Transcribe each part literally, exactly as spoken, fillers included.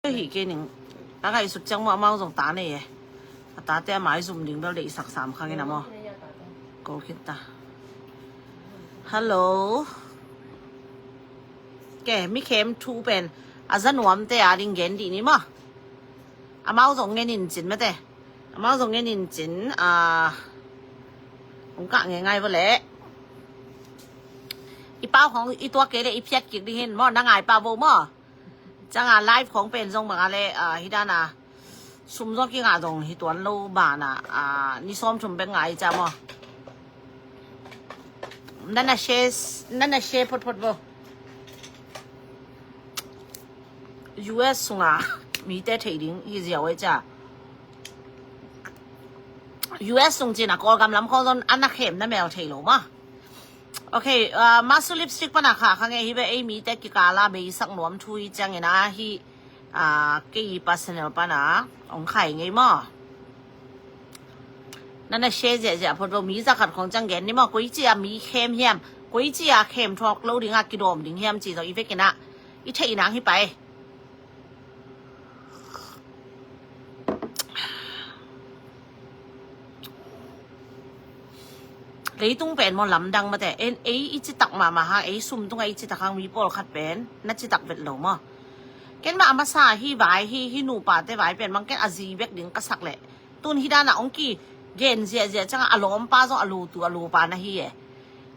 Hi kei ning. A ngaihsut ciang maw, amau zong ta nei e. A tate a mai zum ding bel deihsak sam khang in a maw. Ko khit ta. Hello. Ke, mi khem thu pen a za nuamte a ding gen dih ni maw. Amau zong ngen in cin mate. Amau zong ngen in cin, a, hong kah ngei ngai vo leh. I pau khong i tuak kei leh i phiat kik ding hin maw, na ngai pah vo maw. Ciang a live khong pen zong bang a leh, a, hi dan a sum zong kingah zong hi tuan lo ban a, a, ni sawm thum bek ngai ciang maw. Nana share, nana share photphot vo. U S sunga mite thei ding hi ziau e cia. U S sung cin a Kawlgam lam khawng zong a na khem na mel thei lo maw. Ok, uh, Masu Lipstick pana kha kha nge hi ve, ei mite kikala beisak nuam thu hi ciangin a hi, uh, kei personal pana ong khai ngei maw. Nana share ziahziah phot vo, mi zakhat khong ciang gen ni maw, koi ci a mi khem hiam, koi ci a khem thuak lo ding a kidawm ding hiam ci zong i vekin a i theih nang hi pai. Leitung pen maw lamdang mate, en ei i citak mahmah hang, ei sum tunga i citak hang mi pawlkhat pen na citak vet lo maw. Ken mah a masa hi vai hi, hi nupate vai pen mang ken a zi bek ding ka sak leh. Tun hi dana ong ki gen ziahziah cianga a lawmpa zong a lutu a lupa na hi e.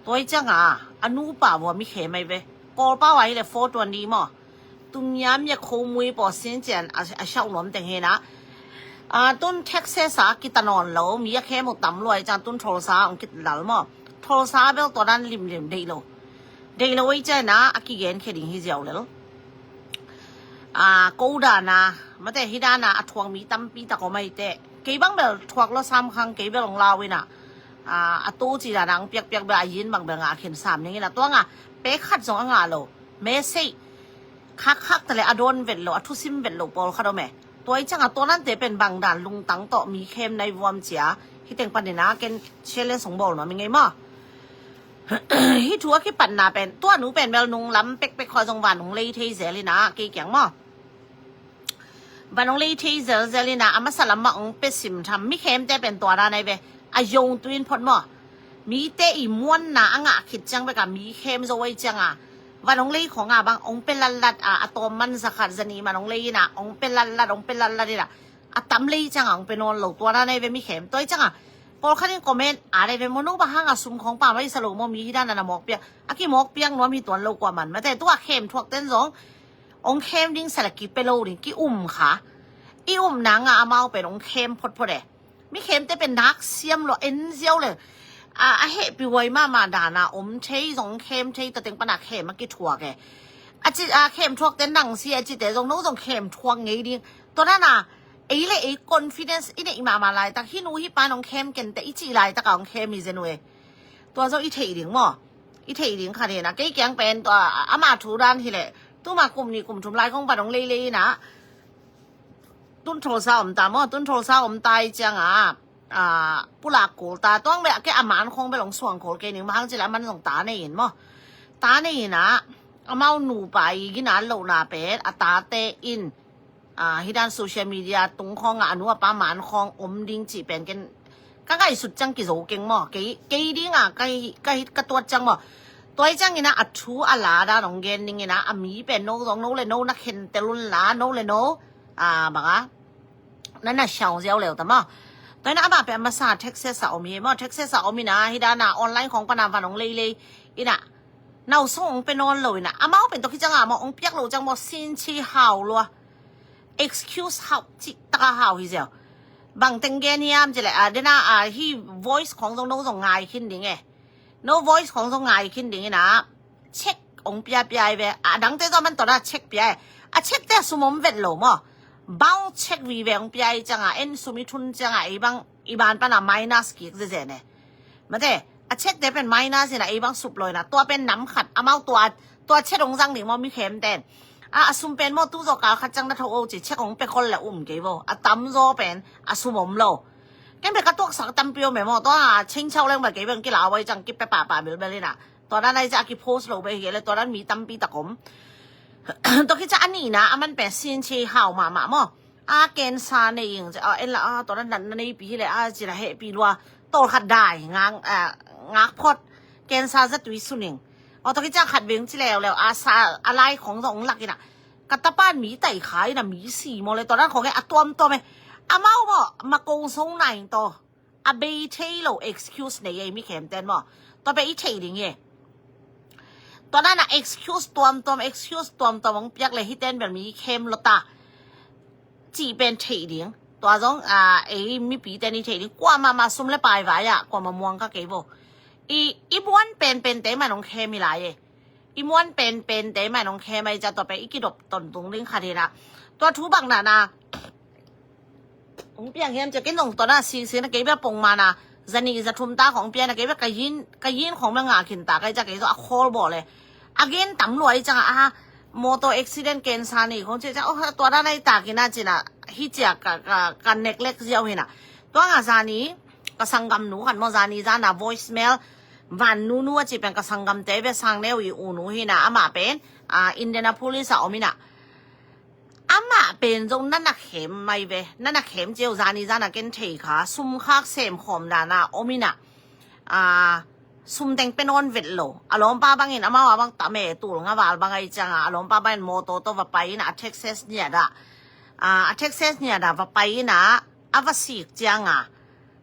Tua hi cianga a nupa vua mi khem ai ve. Kawlpa vai hi leh four twenty maw. Tumia mia khomui paw sin cian a, a siau nuam teng hena. A, tun Texas a kita nawn lo, mi a khem uh tam luai ciang tun Tulsa ong kit lal maw. Tulsa bel tua dan limlim deih lo. Deih lo ei ciana a kigen khe ding hi ziau lel. A, ko dana, mate hi dana a thuak mi tampi tak om ai te. Kei bang bel thuak lo sam khang kei bel ong lau ina. A, a tu ci dana ang piakpiak bel a yin bang bel nga khen sam ning ina. Tua nga, pe khat zong a nga lo. Message khakkhak tale a dawn vet lo, a thusim vet lo pawlkhat om e. Tua i cianga tua nante pen bang dan lungtang tawh mi khem nai vuam cia hi teng panina ken challenge song bawl nuam i ngei maw. Hi thu a kipatna pen tua nu pen bel nung lam pekpek khaw zong van nung lei thei zel ina kei kiang maw. Van ong lei thei zelzel ina a masa lam mah ong pe sim tham mi khemte pen tua dan ai ve. A yong tuin phot maw. Mite i muanna a ngah khit ciang beka mi khem zo ai cianga van ong lei khonga bang ong pe latlat a, a tawm man zakhat zani man ong lei ina ong pe latlat ong pe latlat ina a tam lei cianga ong pe nawn lo tua dan ai ve mi khem tua ai cianga. Pawlkhat in comment a dai ve maw no bang hanga sum khong pa mai sa lo maw mi hi dan a na mawk piak a ki mawk piak nuam hi tuan lo kua man mate tua khem thuak ten zong ong khem ding sa la ki pe lo ding ki um kha. I um nanga amau pen ong khem photphot e. Mi khemte pen nak siam lo en ziau le. A, a hehpi huai mama dana om thei zong khem thei tua teng pana khem a kithuak e. A ci a khem thuak te nang si a ci te zong no zong khem thuak ngei ding. Tua dana ei le ei confidence i neih mama laitak hi nu hi pa nong khem kente i ci laitak a ong khem hi zen uh e. Tua zong i theih ding maw. I theih ding khat hina kei kiang pen tua ama thu dan hileh tuma kum ni kum thum lai kong van ong leilei ina. Tun Tulsa om ta maw tun Tulsa om ta i cianga a pulak kul ta tuang beh a ke a man khong beh long suang kul kei ning mahang cila a man zong ta nei in maw. Ta nei ina amau nupa i gina lohna pen a tate in a, hi dan social media tung khawng a, a nu a pa man khawng om ding cih pen ken ka ngaihsut ciang kizo keng maw. Kei, kei ding a, ka hi, ka hi, ka tuat ciang maw. Tua hi ciang ina a thu a la dan ong gen ding ina a mi pen no zong no le no na khen tel un la, no le no, a, bang a, na na siau ziau leu ta maw. Tua ina ama pen a masa Texas a om hi maw, Texas a om ina hi dan a online khawng pana van ong leilei ina nau song ong pe nawn lo ina amau pen tua khi ciang a maw ong piak lo ciang maw sin chi hau lua. Excuse hau cih taka hau hi ziau. Bang teng gen hiam cih leh a dena a hi voice khong zong no zong ngai khin ding e. No voice khong zong ngai khin ding ina check ong pia pia i ve a dangte zong man tawna check pia e. A check te a sum om vet lo maw. Bang check vive ong pia i cianga en sum i thun cianga ei bang i ban pana minus kik zezen e. Mate a check te pen minus ina ei bang sup lo ina tua pen nam khat amau tua tua check ong zang ding maw mi khem ten. A, a sum pen maw tu zaw kal khat ciang na tho o ci check ong pe khol le um kei vo a tam zaw pen a sum om lo. Ken pe ka tuaksak tampi om e maw tua a cheng chau leng ba kei beng kila wai ciang ki pe papa bilbel ina. Tua dan ai ciang a ki post lo be hi le tua dan mi tampi tak om. Tua khit ciang a nihna a man pen sin chi hau mahmah maw. A cancer nei ing ci a, en la a, tua na natna neipi hi le a, ci la hehpih lua, tawlkhat dai ngak, a, ngak phot, cancer zatui sun ing. Aw, tua khit ciang khat veng ci leuleu a, sa a lai khong zong lak ina, ka tapan mi tai kha ina, mi si maw le, tua dan khong e a tuamtuam e. Amau maw, ma kong song na ing taw. A bei thei lo excuse nei ei mi khem ten maw. Tua pe i thei ding e. Tua dan a excuse tuamtuam, excuse tuamtuam ong piak le hi ten bel mi khem lo ta. Ci pen thei ding. Tua zong a, ei mipi ten i thei ding. Kua mama sum le pai vai a, kua ma muang ka kei bo. I, i buan penpen te man ong khem i lai e. I muan penpen te man ong khem ai ca, tua pe i kidop tontung ding khat hi na. Tua thu bang na na. Ong piang hiam cia, kei nong tua na sisi na kei bia pong mana. Zani za thum ta khong pia na kei bia ka yin, ka yin khong bia nga khin ta kai ca kei zo a khol bo le. A gen tam lua i cang a, a motor accident cancer ni khong cia ca, oh, tua da nai ta kina cina. Hi cia ka, ka, ka neglect ziau hi na. Tua nga zani, ka sanggam nu khan mo zani zana voicemail. Van nu nu a ci pen ka sanggam te bia sang neu i u nu hi na, ama pen, a, Indianapolis a om i na. Amah pen zong nana khem mai ve, nana khem ciau zani zana ken thei kha, sum khak sem khawm dana om ina. A, sum teng pe nawn vet lo. A lawmpa bangin amau a bang tam e, tul nga val bang ai cianga, a lawmpa bangin motor to va pai ina, a Texas nia da. A, a Texas nia da va pai ina, a va sik cianga.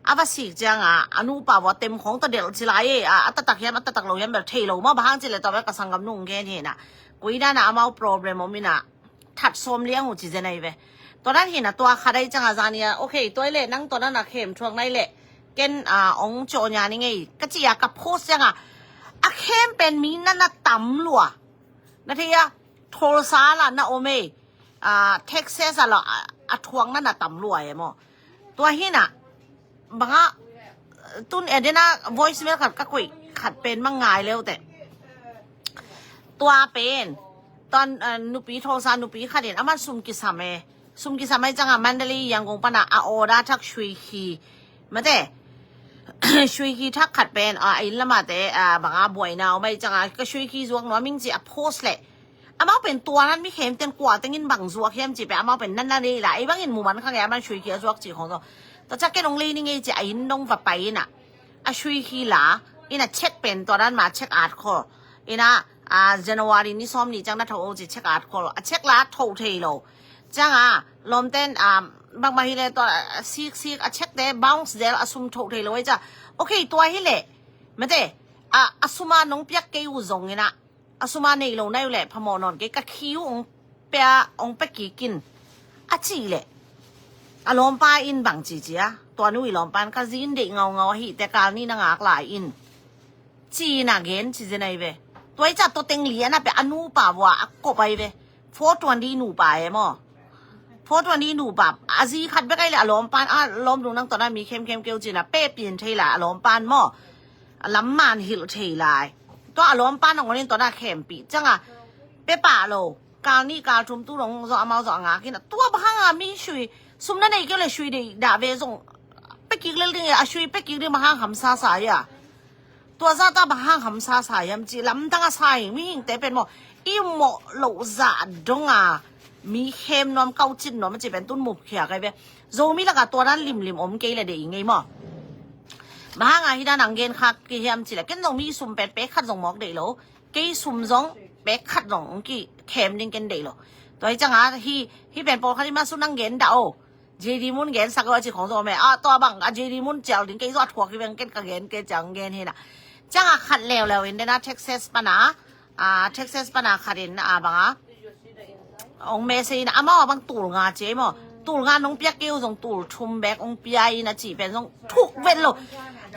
A va sik cianga, a nupa vua tem khong to delh ci lai e, a, a tatak hiam, a tatak lo hiam bel thei lo ma, bang hang ci le to bel ka sanggam nung gen hi na. Kui dana amau problem om ina. That sawm liang uh ci zen ai ve. Tua dan hina tua khat ai cianga zania, okay, tua i le nang tua dana khem thuak nai le. Ken, a, ong caw nia ni ngei. Ka ci a ka post cianga. A khem pen mi nana tam lua. Na thei a, Tulsa la na om e. A, Texas a la, a, a thuak nana tam lua e maw. Tua hina. Banga, tun edena voicemail khat ka koih khat pen ma ngai leu te. Tua pen, tua, eh, nupi Tulsa nupi khat in, aman sum kisam e. Sum kisam ai cianga Mandalay Yangon pana a order thak shuiki. Mate, shuiki thak khat pen, a, a inn lama te, a, banga buaina om ai cianga, ka shuiki zuak nuam ing ci a post le. Amau pen tua nan mi khem ten kua tengin bang zuak hiam ci pe amau pen nan nan ei la, ei bangin muman kha ngei aman shuiki a zuak ci khong zo. Tua ciang ken ong lei ni ngei ci a inn dong va pai ina. A shuiki la, ina check pen tua nan ma check at khol. Ina, a, January ni sawm ni ciang na tho o ci check at khol. A check la tho thei lo. Cianga, lawmten, a, bangmah hi le tua, a, sik sik, a check te bounce del a sum tho thei lo ei cia. Okay, tua hi le. Mate, a, a suma nong piak kei u zong ina. A suma nei lo nai uh leh phamawh nawn kei, ka khi uh ong pia, ong pia kik in. A cih leh a lawmpa in bang ci cia, tua nu i lawmpa in ka zi in deih ngaungau ahi te, kal nih na ngak lai in. Ci in a gen ci zen ai ve. Tua i ca tua teng lian a pia a nupa vua a kop ai ve. Four twenty nupa e maw. Four twenty nupa, a zi khat bek ai le a lawmpan, a lawmnu nang tawna mi khemkhem keu cina, pe pin thei lai a lawmpan maw. A lam man hilh thei lai. Tua a lawmpan a ngonin tawna khempih. Cianga, pe pah lo. Kal nih kal thum tu dong zaw amau zaw a ngak in. Tua bang hanga mi sui. Sum na nei keu le sui dei dah ve zong. Pe kik lel ding e, a sui pe kik ding bang hang hamsa sa ia. Tua zata bang hang hamsa sa hiam ci lamdang a sa hi mihingte pen maw. I mawh loh zah donga mi khem nuam, kaucin nuam a ci pen tun mupkhia kai ve. Zomi laka tua dan limlim om kei le deih ngei maw. Bang hanga hi dan ang gen khak ki hiam ci le ken zong mi sum pen pek khat zong mawk deih lo. Kei sum zong pek khat zong ki khem ding ken deih lo. Tua hi cianga hi, hi pen pawlkhat i ma su nang gen dah o. J D Mun gen sak lo a ci khong zo me. A, tua bang a J D Mun cial ding kei zo a thuak hi beng ken ka gen kei ciang gen hi na. Cianga khat leuleu in dena Texas pana, a, Texas pana khat in a banga. Ong message in amau a bang tul nga ci maw. Tul nga nong piak kei u zong tul thum bek ong pia in a ci pen zong thuk vet lo.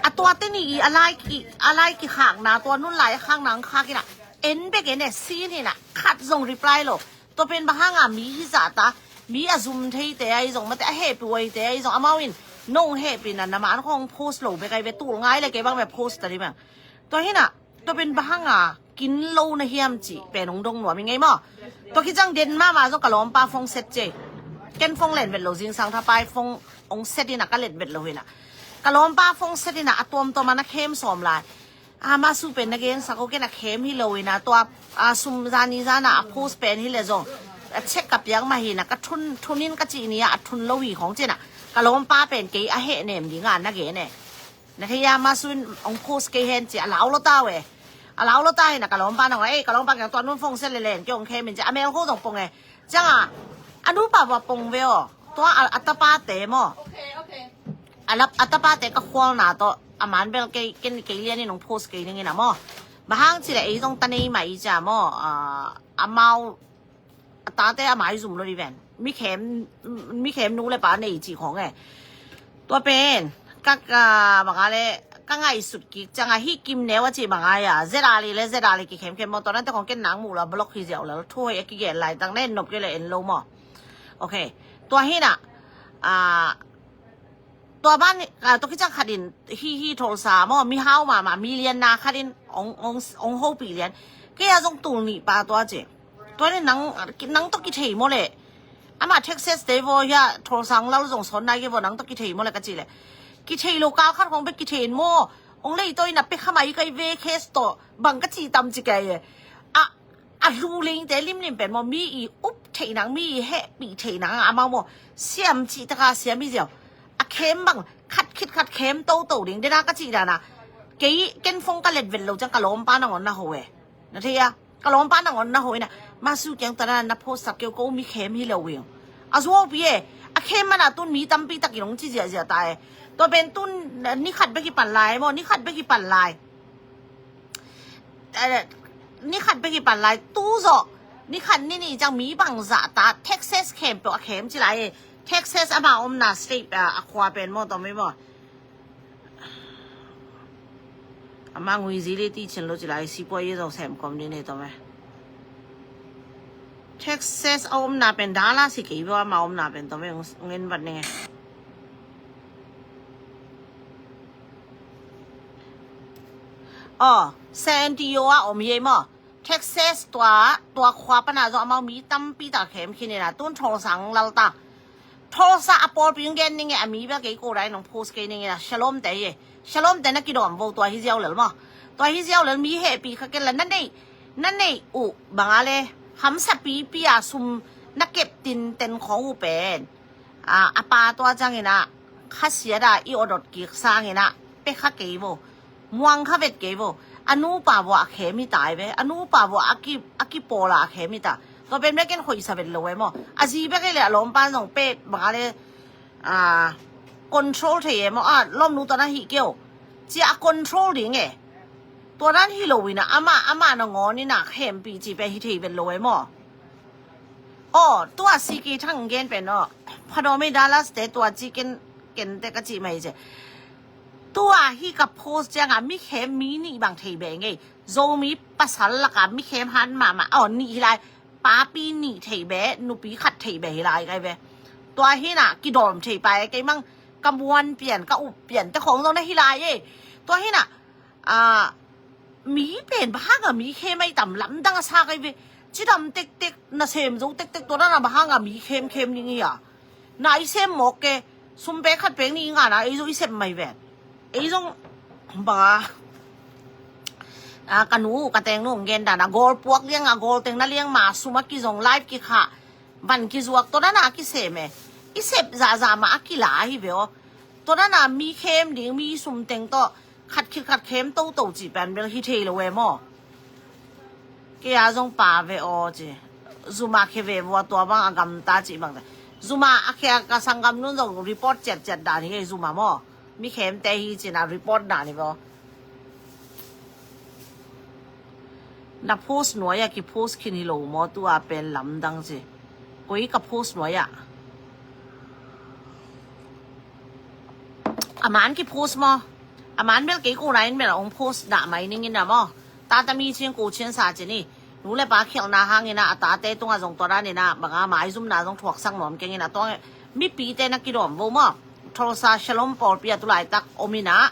A tua te ni i a lai ki, a lai ki khak na, tua nun lai khak na ong khak in a. En bek en e sin hi na. Khat zong reply lo. Tua pen bang hanga mi hi zah ta, mi a zum thei te ai zong, mate a hehpih uai te ai zong, amau in nong hehpih na, na man khong post lo bek ai ve, tul ngai le kei bang ve post ta di bang. Tua hi na, tua pen bang hanga kin lo na hiam ci, pen ong dong nuam i ngei maw. Tua ki ciang den mama zong ka lawmpa phone set ce. Ken phone len vet lo, zingsang thapai phone ong set in a ka let vet lo hi na. Ka lawmpa phone set in a a tuamtuam a na khem sawm lai. A masu pen na gensak uh ken a khem hi lo ina tua a sum zani zana a post pen hi le zong a check ka piak mah hi na ka thun thunin ka cih ni a a thun lo hi khong cina ka lawmpa pen kei a heh nem dinga na gen e. Na thei a masu in ong post kei hen ci a lau lo ta we. A lau lo ta hi na ka lawmpa na ngoi ei ka lawmpa keng tua nun phong se le len kei ong khem in ci a mel kho zong pong e. Cianga a nupa va pong ve aw tua a tapa te maw. A tapate ka khualna tawh a man bel kei ken kei lian in hong post kei dingin a maw. Bang hang cileh ei zong ta nei mah i cia maw. Amau a tate a mai zum lo di ven mi khem mi khem nu le pa nei ci khong e. Tua pen ka ka banga le ka ngaisut kik cianga hi kim neu a ci banga ya zedali le zedali ki khem khem maw tua nante khong ken nang muh lo a block hi ziau lo thu hei a kigen lai tang na en nop kei le en lo maw. Ok. Tua hina a tua ban a tua kicang khatin hi hi tholsa maw mi hau mama mi lian na khatin ong ong ong hopi lian. Kei a zong tul nih pa tua ce tua ni nang nang to kithei maw le. Ama Texas te vo hia tholsa ong lal zong son nai ke vo nang to kithei maw le ka ci le. Kithei lo kal khat khong bek kithei in maw ong lei to ina pe khamai kai ve case to bang ka ci tam ci kai e. A a lu lingte limlim pen maw mi i up theih nang mi i hehpih theih nang a mau maw siam cih taka siam i ziau a khem bang khat khit khat khem toto ding dena ka cih dana kei ken phong ka let vet lo ciang ka lawmpa nangon na ho e. Na thei a ka lawmpa nangon na ho ina masu kiang tana na phawsak keu ko mi khem hi lo wing a zuau pi e. A khem mana tun mi tampi takin hong ci ziahziah ta e. Tua pen tun ni khat bek hi pan lai maw ni khat bek hi pan lai. Ni khat bek hi pan lai tu zawh ni khat ni nih ciang mi bangzah ta Texas khempeuh a khem ci lai e. Texas ama omna state a khua pen maw tawm i maw. Ama ngui zi le ti chin lo ci lai sipua i zawh sem kom ni nei tawm e. Texas a omna pen Dallas hi kei bawh ama omna pen tawm e. Ngen bat ning e. Aw San Diego a om hi ei maw. Texas tua tua khua pana zawh amau mi tampi ta khem khin ina tun tholsa ang lal ta. Tholsa a pawlpi ang gen ning e a mi bia kei ko dai nong post kei ning ina Shalom te hi e. Shalom te na kidawm vo tua hi ziau lel maw. Tua hi ziau lel mi hehpi kha ken la na nei na nei uh banga le hamsa pipi a sum na kep tin ten khong uh pen. A pa tua ciangin ah khasiat ah i awdot kik sangin ah pe kha kei vo. Muang kha vet kei vo. A nupa vua a khem hi tai ve a nupa vua a ki a kipawla a khem hi ta. Tua pen bek ken hoihsa vet lo e maw. A zi bek ei le a lawmpan zong pe banga le control thei e maw a lawmnu tawh na hih keu. Cia a control ding e. Tua dan hi lo ina ama ama na ngawn ina khempih ci pe hi thei vet lo e maw. Aw tua C K Thang gen pen aw phadawm ei Dallas te tua ci ken ken te ka cih mai ce. Tua hi ka post cianga mi khem mi nih bang thei beh ngei Zomi pasal laka mi khem han mahmah aw nih hi lai. Papi nih thei beh nupi khat thei beh hi lai kai ve. Tua hina kidawm thei pa e kei mang ka muan pian ka up pian te khong zong na hi lai e. Tua hina mi pen bang hanga mi khem ai tam lamdang a sa kai ve. Cidam tektek na sem zo tektek tua dana bang hanga mi khem khem ning hi a. Na i sem mawk ke sum pe khat peng ni i ngana ei zo i sem mai ven. Ei zong banga ka nu ka teng nu gen dana gol puak lianga gol teng na liang ma sum a kizong live kikha van kizuak tua dana a kisem e. I sep zahzah ma a kila hi ve aw. Tua dana mi khem ding mi sum teng tawh khat khit khat khem toto cih pen bel hi thei lo e maw. Kei a zong pa ve aw ci. Zuma khe ve vua tua bang a gamta cih bangte zuma a khe a ka sanggam nun zong report ciatciat dan hi ei zuma maw. Mi khemte hi cina report dan hi ve aw. Na post nuai a ki post khin hi lo maw tua pen lamdang ci. Koi ka post nuai a a man ki post maw. A man bel kei kona in bel a ong post dah mai ningin a maw. Tata mi chin ko chin sa chin i nu le pa khialhna hangin a a tate tunga zong tua danin a banga maizumna zong thuaksak nuam kengin a tuang mipite na kidawm vo maw. Tholsa Shalom pawlpi a tulaitak omin a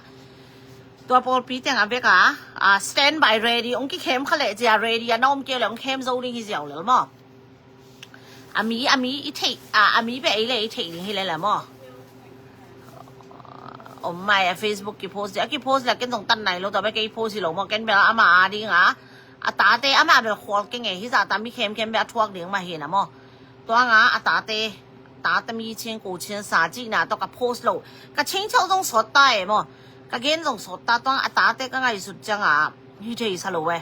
tua pawlpi teng a veka a standby ready ong kikhem kha leh cia ready a na om kei le ong khem zo ding hi ziau lel maw. A mi a mi i theih a a mi beh ei le i theih ding hi le la maw. om mai a Facebook kipost ding, a kipost le ken zong tan nai lo, tua bel kei post hi lo maw, ken bel ama a ding a, a tate ama bel khual keng e, hi zah ta mi khemkhem bel a thuak ding mah hi na maw. Tua nga a tate, tate mi chin ko chin sa cihna tawh ka post lo, ka ching chau zong sawt ta e maw, ka gen zong sawt ta, tua nga a tate ka ngaihsut ciang a hi thei sa lo e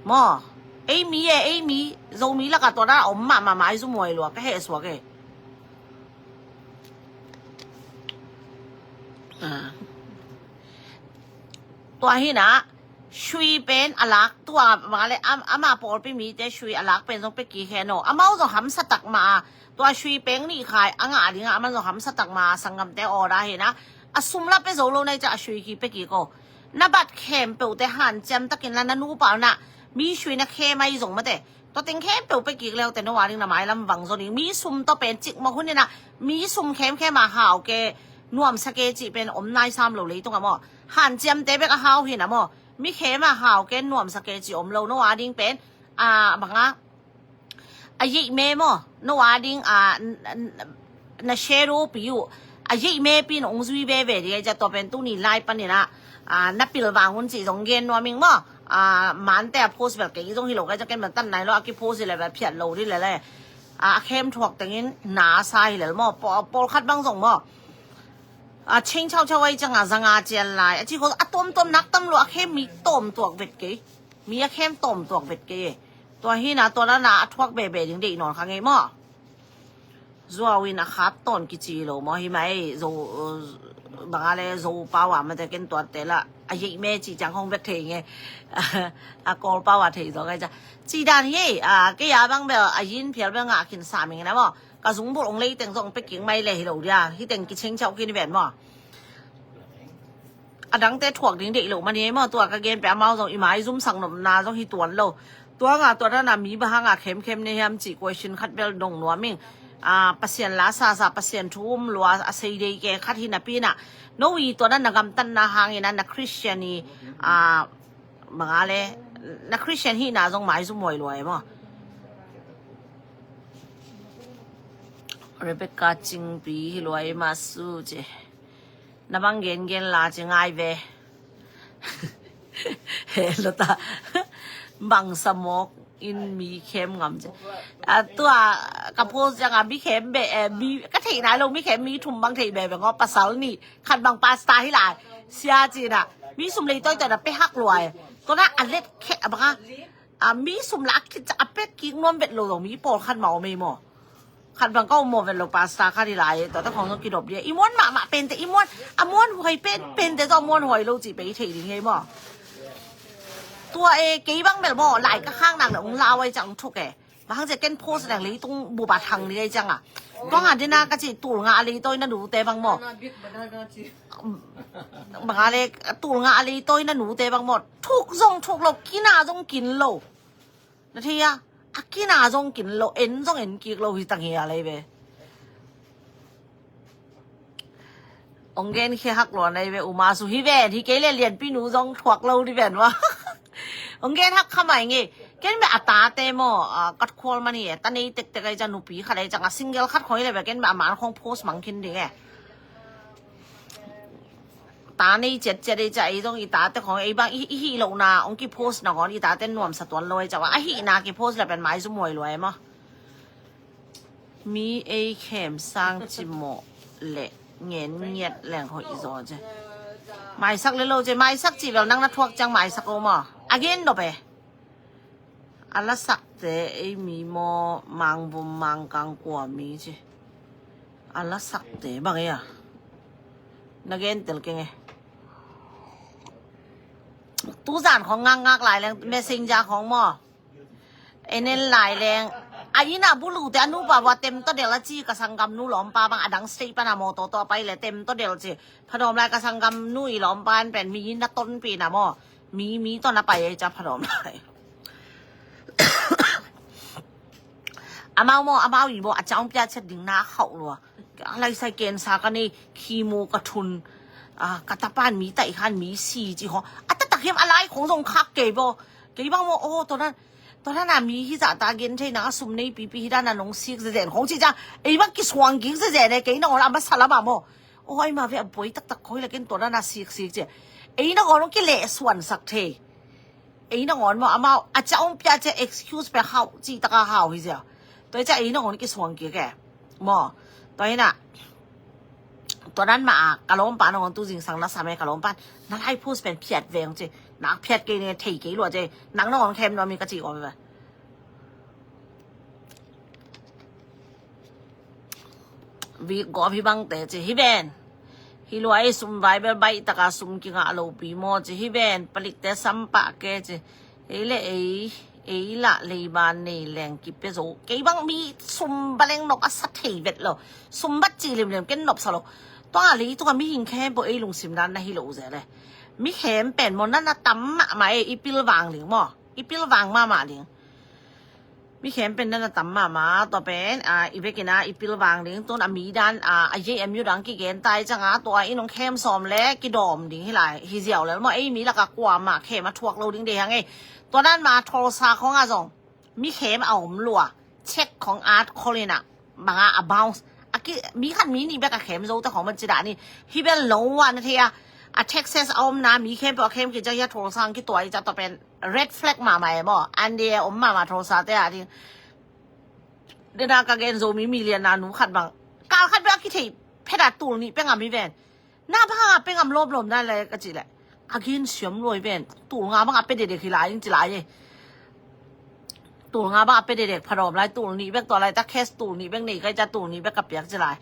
maw. Ei mi e, ei mi, Zomi lakah tua dan a om mahmah, maizum huai lua, ka heh suak e. Ah. Tua hi na, sui pen a lak tua, mah le, am-, ama pawlpi mite sui a lak pen zong pia kik hen aw. Amau zong hamsa tak mah a, tua sui peng nih khai a ngah ding a, aman zong hamsa tak mah a, sanggamte order hi na. A sum la pia zo lo na hi ciang a sui ki pia kik aw. Na bat khempeuhte hanciam takin la, na nupa na mi sui na khem ahi zong mate. Tua teng khempeuh pia kik leute, no a ding na mailam vang zaw ding. Mi sum tawh pen cik mawk hun hi na, mi sum khemkhem a hau ke, nuamsa ke cih pen om nai sam lo leitung a maw. Hanciamte bek a hau hi na maw. Mi khem a hau ke, nuamsa ke cih om lo, no a ding pen, a, bang a, a yeih me maw, no a ding, a, n-, n-, na shadow pi uh, a yeih me pi na ong zui veve ding, a tua pen tuni lai panin a, a, na pilvang un cih zong gen nuam ing maw. A, mante a post bel kei zong hi lo, ka zong ken bel tan nai lo, a kipost hi le bel phiat lo ding le le. A, a khem thuak tengin na sa hi le maw, paw-, pawlkhat bang zong maw. A, ching chau chau ahi ciang a zanga cian lai. A ci ko a tuamtuam nak tam lo, a khem mi tawm tuak vet kei. Mi a khem tawm tuak vet kei e. Tua hi na, tua na na a thuak bebe ding deih nawn kha ngei maw. Zuau in a khap tawn kici lo maw, hi mai, Zo, bang a le Zo pau a mate ken tuate la, a yeih me ci ciang hong bek thei nge. A Kawl pau a thei zo ngai ca. Ci dan hi, a, kei a bang bel, a yin phial bel ngah khin sa ming na maw. Ka zungbulh ong lei teng zong pia kik mai le hi lo dia. Hi teng kiching chau kin ven maw. A dangte thuak ding deih lo mah ni maw, tua ka gen pia, amau zong i maizum sang nopna zong hi tuan lo. Tua nga tua dana mi bang hanga khemkhem ne hiam cih question khat bel dong nuam ing. A, Pasian la sasa, Pasian thu um lua, a sei dei ke khat hi napi na. No i tua dana gamtatna hangin a na Christian i, a, bang a le, na Christian hihna zong maizum huai lua e maw. Rebecca Cingpi hi lua e maw su ci. Na bang gen gen la ci ngai ve. He lo ta. Bang sa mawk in mi khem ngam ci. A, tua ka post ciang a mi khem be, eh, mi, ka theih nai lo mi khem mi thum bang thei be be ngawh, pasal nih, khat bang pastor hi lai. Sia ci na. Mi sum lei toi toi na pe hak luai. Tua na a let khe a bang a. A, mi sum la a kit ciang a pek kik nuam vet lo zong mi pawlkhat mah om ei maw. Khat bang ka um maw vet lo, pastor khat hi lai, tua ta khong zong kidop dia. I muan mahmah pente, i muan, a muan huai pen, pente zong a muan huai lo cih pe i thei ding hei maw. Tua e, kei bang bel maw, lai ka khak nak le ong lau ai ciang ong thuk e. Bang hang cia ken post leng leitung bup a thang ding ai ciang a. Tua nga dina ka ci tul nga a leitawi na nute bang maw. Bang a le, tul nga a leitawi na nute bang maw. Thuk zong thuk lo, kina zong kin lo. Na thei a, a kina zong kin lo, en zong en kik lo hi tang hi a lei ve. Ong gen khia hak lua nei ve, uma su hi ven, hi kei le lianpi nu zong thuak lo di ven wa. Ong gen hak kha mai nge, ken ve a tate maw, a, kat khual man hi e, ta nei tektek ai ciang, nupi khat ai ciang, a single khat khong hi le ve, ken ve a man khong post mang khin ding e. Ta nei ciatciat ei ciang, ei zong i tate khong, ei bang i, i hih lohna ong kipost na hon, i tate nuamsa tuan lo ei ciang, a hihna kipost le pen maizum huai lua e maw. Mi ei khem sang cimawh le ngen ngiat leng hoih zaw ce. Maisak le lo ce, maisak cih bel nang na thuak ciang maisak lo maw. A gen nop e. A lasakte ei mi maw, Mangvum Mangkang kua mi ci. A lasakte bang ei a. Na gen tel keng e. Tuzan khong ngakngak lai leng messenger khong maw. En en lai leng. A inn a bulute a nupa bua tem tawh del a ci, ka sanggamnu lawmpa bang a dang state pan a mawtaw tawh a pai le tem tawh del ci. Phadawm lai ka sanggamnu i lawmpa in pen mi na tonpih na maw. Mi, mi tawh na pai ei ca phadawm lai. Amau maw, amau i maw, a ciang piak ciat ding na khauh lua. A laisai cancer ka nei, chemo ka thun. A, ka tapan mi taih khan mi si ci hong. A taktak hiam a lai khong zong khak kei baw. Kei bang maw, aw, tua dan, tua dan a mi hi zah ta gen thei nang a sum nei pipi hi dan a nong sik zezen khong ci ciang. Ei bang kisuang kik zezen e, kei nang aw la a masa lam a maw. Aw, ai ma ve a buai taktak khoi lakin tua dan a siksik ci. Ei nangawn hong kilehsuansak thei. Ei nangawn maw amau a ca hong pia ci excuse pe hau ci taka hau hi zia. Tua hi ca ei nangawn kisuang kik e. Maw. Tua hi na. Tua dan ma a ka lawmpa nangawn tu zingsang na sam e ka lawmpa. Na lai post pen phiat veng ci. Nak phiat kei ne thei kei lua ci. Nang nangawn khem nuam hi ka ci ko ve. Vik gawp hi bangte ci hi ven. Hi lua ei sum vai bel baih taka sum kingah lopi maw ci hi ven. Palikte sampah ke ci. Ei le ei, ei lah leiban nei leng kipia zo. Kei bang mi sum baleng nop a sa thei vet lo. Sum bat ci limlim ken nop sa lo. Tua leitunga mihing khempeuh ei lungsim dan na hi lo ze le. Mi khem pen maw na na tam mahmah e i pilvang ling maw. I pilvang mahmah ling. Mi khem pen dan a tam mahmah tua pen a i vekin a i pilvang ding tun a mi dan a a J M U dang kigen tai canga tua in hong khem sawm le kidawm ding hi lai hi ziau lel maw ei mi laka kuamah khem a thuak lo ding dei hang ei. Tua dan ma Tulsa khong a zong mi khem a om lua check khong at kholina banga a bounce a ki mi khat mi nih bek a khem zo ta khong man ci dah ni hi bel lo wa na thei a a Texas a om na mi khem peuh a khem ki ja hi a Tulsa ang ki tuai ca tua pen red flag mahmah e maw. An de om mahmah Tulsa te a ding. Dena ka gen Zomi million na nu khat bang kal khat bek a kithei pheta tul nih pengam hi ven. Na banga pengam lawmlawm na le ka ci le a gen siam luai ven. Tul nga banga pe dedek hi lai in ci lai e. Tul nga banga pe dedek phadawm lai tul nih bek tua lai ta cash tul nih bek nei kai ca tul nih bek ka piak ci lai.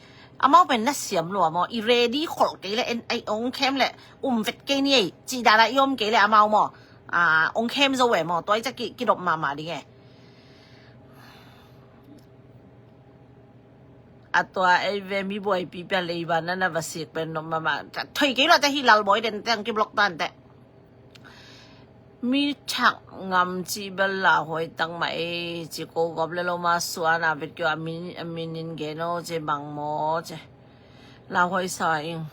Amau pen na siam lua maw i ready kholh kei le en ai ong khem le um vet kei ni ei ci dana i om kei le amau maw. A ong khem zo e maw tua i ca ki kidop mahmah ding e. A tua ei ve mi buaipi pia leiba na na va sik pen nop mahmah. Thoi kei lo te hi lal boi den teng ki block tan te. Mi thak ngam ci bel la hoi tang ma ei ci ko gop le lo ma suan a vet kio a min a min in geno ci bang mo ci. La hoi sa ing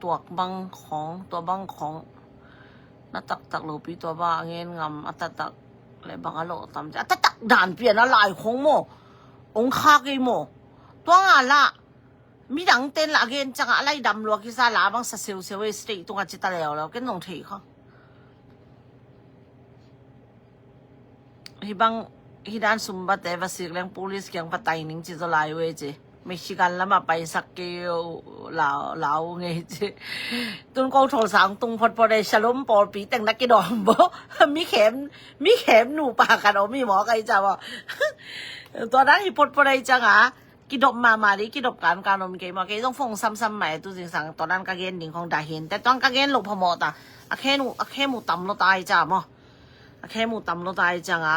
tuak bang khong tua bang khong. Na taktak lopi tua ba a ngen ngam a taktak le bang a lo tam ci a taktak dan pian a lai khong mo. Ong kha kei mo. Tua nga la midang ten la a gen canga a lai dam lua kisa la bang sa seuseu e state tunga ci ta leuleu ken nong thei kha. Hi bang hi dan sumbate va sik leng police kiang patai ning ci zo lai ve ci. Michigan lama paisak kei lau ngei ci. Tun ko Tulsa ang tung photphot e Shalom pawlpi teng na kidawm bo. Mi khem mi khem nupa kan om hi maw kai ca maw. Tua dan hi photphot e canga kidop mahmah dih kidop kankan om kei maw kei zong phone samsam mah e tu zingsang tua dan ka gen ding khong dah hin te tuang ka gen lo phamawh ta. A khen uh a khem uh tam lo ta hi ca maw. A khem uh tam lo ta hi canga.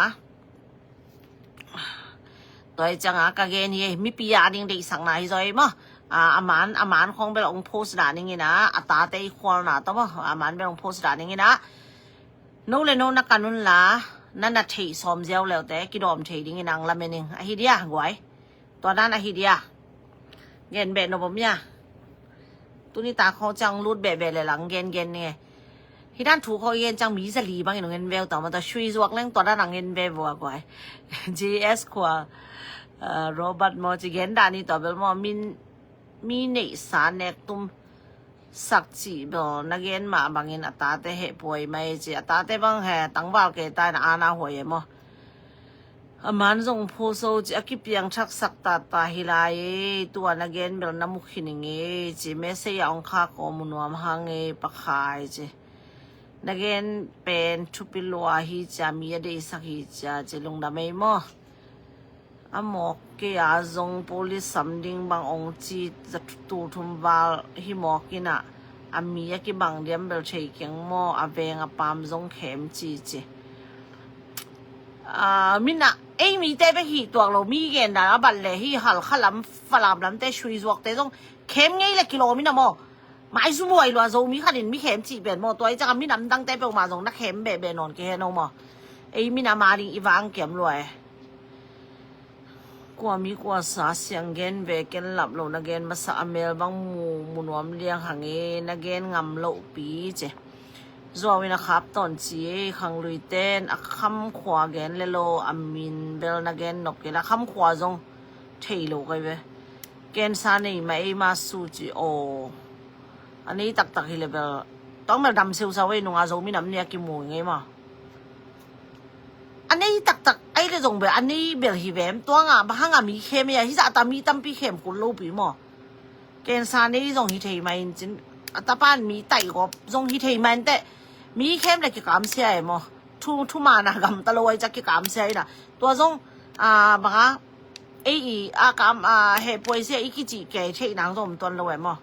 Tua hi canga ka gen hi mipi a ding deihsakna hi zaw hi maw. A man a man khong bel ong post dah ning ina a tate i khualna tawh maw a man bel ong post dah ning ina. No le no na kan un la na na theih sawm ziau leute kidawm thei ding ina ang lamen ing ahi dia guai. Tua dan ahi dia. Gen beh no bom ia. Tuni ta kho cang lut beh beh le lang gen gen ni. Hi dan thu kho gen cang mi za li bang in ngen veu ta ma ta shui zuak leng tua dan ang ngen ve vua guai. J S khua Robert mo ci gen dan ni tua bel mo min mi neih sa nek tum sak cih bel na gen mah bangin a tate heh puai mai ci a tate bang he tangval ke ta na ana huai e maw. A man zong phuso ci a kipiang thak sak tata hi lai e tua na gen bel na mukhi ning e ci message a ong kha ko mu nuam hang e pakhai ci. Na gen pen thupi lua hi cia mi a deisak hi cia ci lungdam ei maw. A mawk kei a zong police sam ding bang ong ci za tul thum val hi mawk ina a mi a kibang diam bel thei keng maw a veng a pam zong khem ci ci. A mina ei mite bek hi tuak lo mi gen dan a bat le hi hal khalam falam lamte sui zuakte zong khem ngei le kilawm ina maw. Mai zu buai lua zo mi khatin mi khem cih pen maw tua i caka minam dangte peuhmah zong na khem behbeh nawn kei he no maw. Ei minam a ding i vang kiam lua e. Kua mi kua sa siang gen ve ken lap lo na gen masa a mel bang mu mu nuam liang hang e na gen ngam loh pi ce. Zuau in a khap tawn ci e khang lui ten a kham khua gen le lo a min bel na gen nop kei la kham khua zong thei lo kai ve. Cancer nei mah ei mah su ci aw. A nei taktak hi le bel, tawng bel dam seusau ei nunga Zomi nam nia kimu ngei maw? A nei taktak ei le zong bel a nei bel hi vem, tuanga bang hanga mi khem ei a, hi zahta mi tampi khem kul lo pi maw? Cancer nei zong hi thei mah in cin, a tapan mi taih gawp zong hi thei mah in teh, mi khem le kikamsia e maw? Thu, thumana gamta lo ai ca kikamsia ina. Tua zong, a, banga, ei i a kam, a, hehpuaisia i kici kei theih nang zong om tuan lo e maw?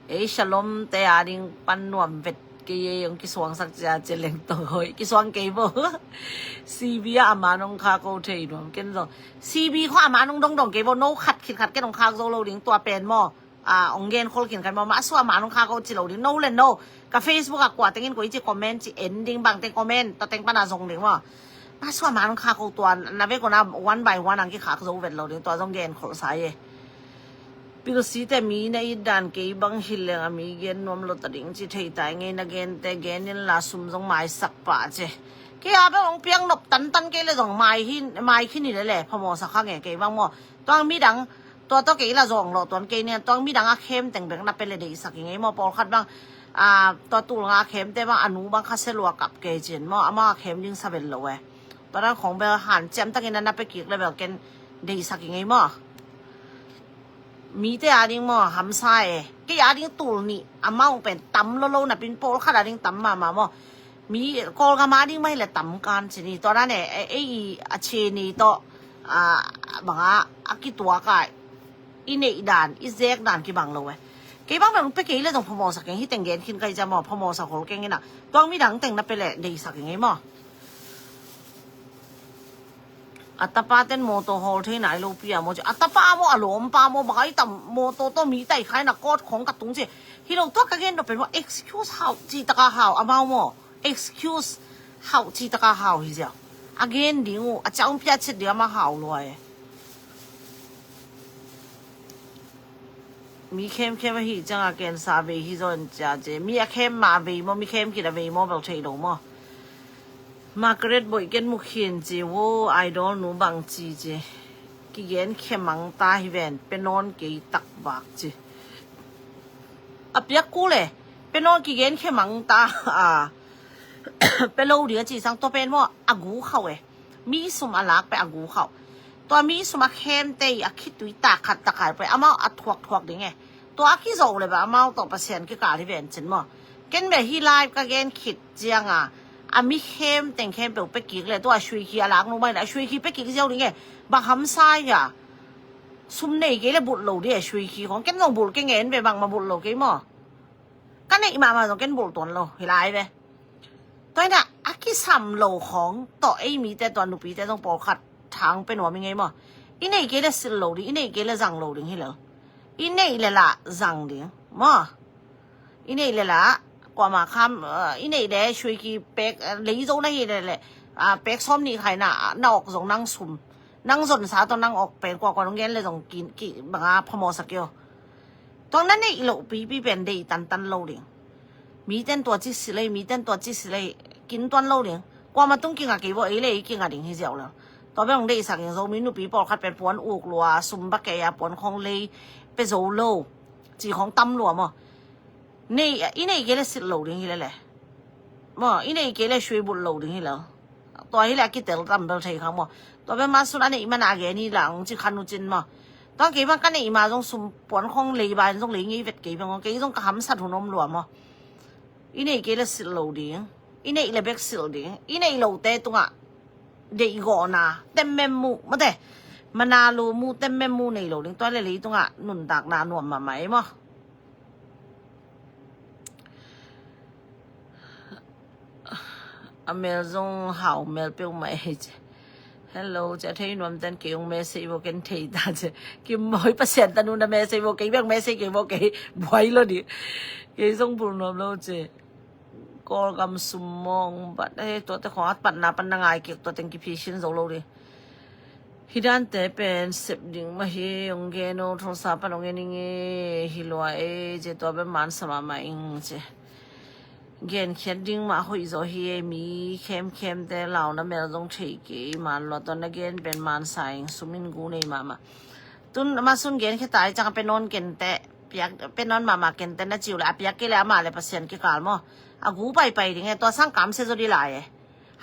Ei Shalom te a ding pan nuam vet kei ei, ong kisuangsak cia cia leng tong hoi, kisuang kei bo. C B a ama nong kha ko thei nuam ken zong. C B kho ama nong dongdong kei bo, no khat khit khat ken ong khak zo lo ding tua pen maw? A, ong gen khol khin khan maw, mah sua ma nong kha ko ci lo ding, no le no. Ka Facebook a kua tengin ko i ci comment ci en ding, bang teng comment, tua teng pana zong ding maw. Mah sua ma nong kha ko tua, na ve ko na one by one ang kikhak zo vet lo ding, tua zong gen khol sa ye. Pilsi te mi na it dan kei bang hi leng a mi gen nuam lo ta ding ci thei tai ngei, na gen te gen in la sum zong maisak pah ce. Kei a bang ong piang nop tantan kei le zong mai hi, mai khin hi le le, phamawh sa kha nge kei bang maw. Tuang midang, tua tawh kei la zawng lawh tuan kei nia, tuang midang a khem teng bek na pe le deihsak i ngei maw, pawlkhat bang, a, tua tul nga a khem te bang, a nu bang kha selua kap kei cin maw, ama a khem ding sa bel lo e. Tua dan khong bel han ciam takin a na pe kik le bel ken deihsak i ngei maw. Mi te a ding maw, hamsa e. Kei a ding tul nih, amount pen tam lo lo na pin pawlkhat a ding tam mama maw. Mi Kawlgam a ding mah hi le tam kan ci ni. Tua dan e, e, ei i a che ni tawh, a, banga, a kituak a, i neih dan, i zek dan kibang lo e. Kei bang bang pe kei le zong phamawh sa keng, hi teng gen khin kai ca maw, phamawh sa khol keng ina. Tuang midang teng na pe le deihsak i ngei maw. A tapa ten mawtaw hawl thei nai lo pi a maw ci. A tapa maw, a lawmpa maw, bang a i tam mawtaw tawh mi tai khai na court khong ka tung ci. Hi lo tua ka gen nop pen maw, excuse hau, ci taka hau, amau maw. Excuse hau, ci taka hau hi zia. A gen ding uh, a ciang pia chet ding a ma hau lua e. Mi khemkhem ahi cianga cancer vei hi zaw in cia ci. Mi a khem ma vei maw, mi khem khin a vei maw, bel thei lo maw. Margaret Boih ken mu khin ci, wo, idol nu bang ci ci. Kigen khe mang ta hi ven, pe nawn kei tak vak ci. A piak kul e, pe nawn kigen khe mang ta, a, pe lo ding a ci sang tua pen maw, a gu khauh e. Mi sum a lak pe a gu khauh. Tua mi sum a khem te i a khitui tak khat tak khat pe amau a thuak thuak ding e. Tua a kizo le ba amau tawh Pasian kikal hi ven cin maw. Ken be hi live ka gen khit cianga, a mi khem teng khempeuh pe kik le, tua a sui khi a lak nu mai le, a sui khi pe kik ziau ding e. Bang hamsa hia. Sum nei kei le bulh lo ding e, sui khi khong. Ken zong bulh kei ngen ve, bangmah bulh lo kei maw. Ka neih mahmah zong ken bulh tuan lo, hi lai ve. Tua ina, a kisam lo khong tawh ei mite, tua nupite zong pawlkhat thang pe nuam i ngei maw. I neih kei le silh lo ding, i neih kei le zang lo ding hi lo. I neih le lah zang ding maw. I neih le lah, kuama kham, eh, i neih le sui khi pek, eh, lei zo na hi le le, ah, pek sawm nih khai na, na awk zong nang sum. Nang zonsa tawh nang awk pen kuakua nong gen le zong ki, ki, banga phamawh sa kei aw. Tuang na neih loh pipi pen deih tantan lo ding. Mi ten tua ci silei, mi ten tua ci silei, kin tuan lo ding. Kuama tung kinga kei bo, ei le ei kinga ding hi ziau lo. Tua bel hong deihsak ing, Zomi nupi pawlkhat pen puan uk lua, sum ba kei a, puan khong lei pe zo lo. Ci khong tam lua maw. Nei, i neih kei le silh lo ding hi le le. Maw, i neih kei le sui bulh lo ding hi lo. Tua hi le a kitel tam bel thei khang maw. Tua bel mah sun a neih mana a gen hi la ong ci khan uh cin maw. Tua kei bang ka neih ma zong sum puan khong lei ba in zong lei ngei vet kei bang ong, kei zong ka hamsat hun om lua maw. I neih kei le silh lo ding. I neih le bek silh ding. I neih lo te tungah deihgawhna temmem muh mate. Mana lu muh temmem muh nei lo ding. Tua le lei tungah nuntakna nuam mahmah ei maw. A mel zong hau mel peuhmah ei ci. Hello ci, a thei nuam ten kei ong message bo ken thei ta ci. Kim Mawi Pasian tanu na message bo kei bek message kei bo kei buai lo di. Kei zong bul nuam lo ci. Kawlgam sum mawng bat, eh, tuate khong a patna pan na ngai kik tua teng kiphi sin zo lo di. Hi dante pen sep ding mah hi, ong gen o, thongsa pan ong en ing e, hi lua e, ci tua pen man sa mahmah ing ci. Genkhiat ding mah hoih zaw hi e, mi khemkhemte launa mel zong thei kei man lua, tua na gen pen man sa ing, sum in gu nei mahmah. Tun mah sun genkhia ta i ciang a pe nawn kente, piak, pe nawn mahmah kente na ci uh leh a piak kei leh amah leh Pasian kikal maw, a gu paipai ding e, tua sang kamsia zaw ding lai e.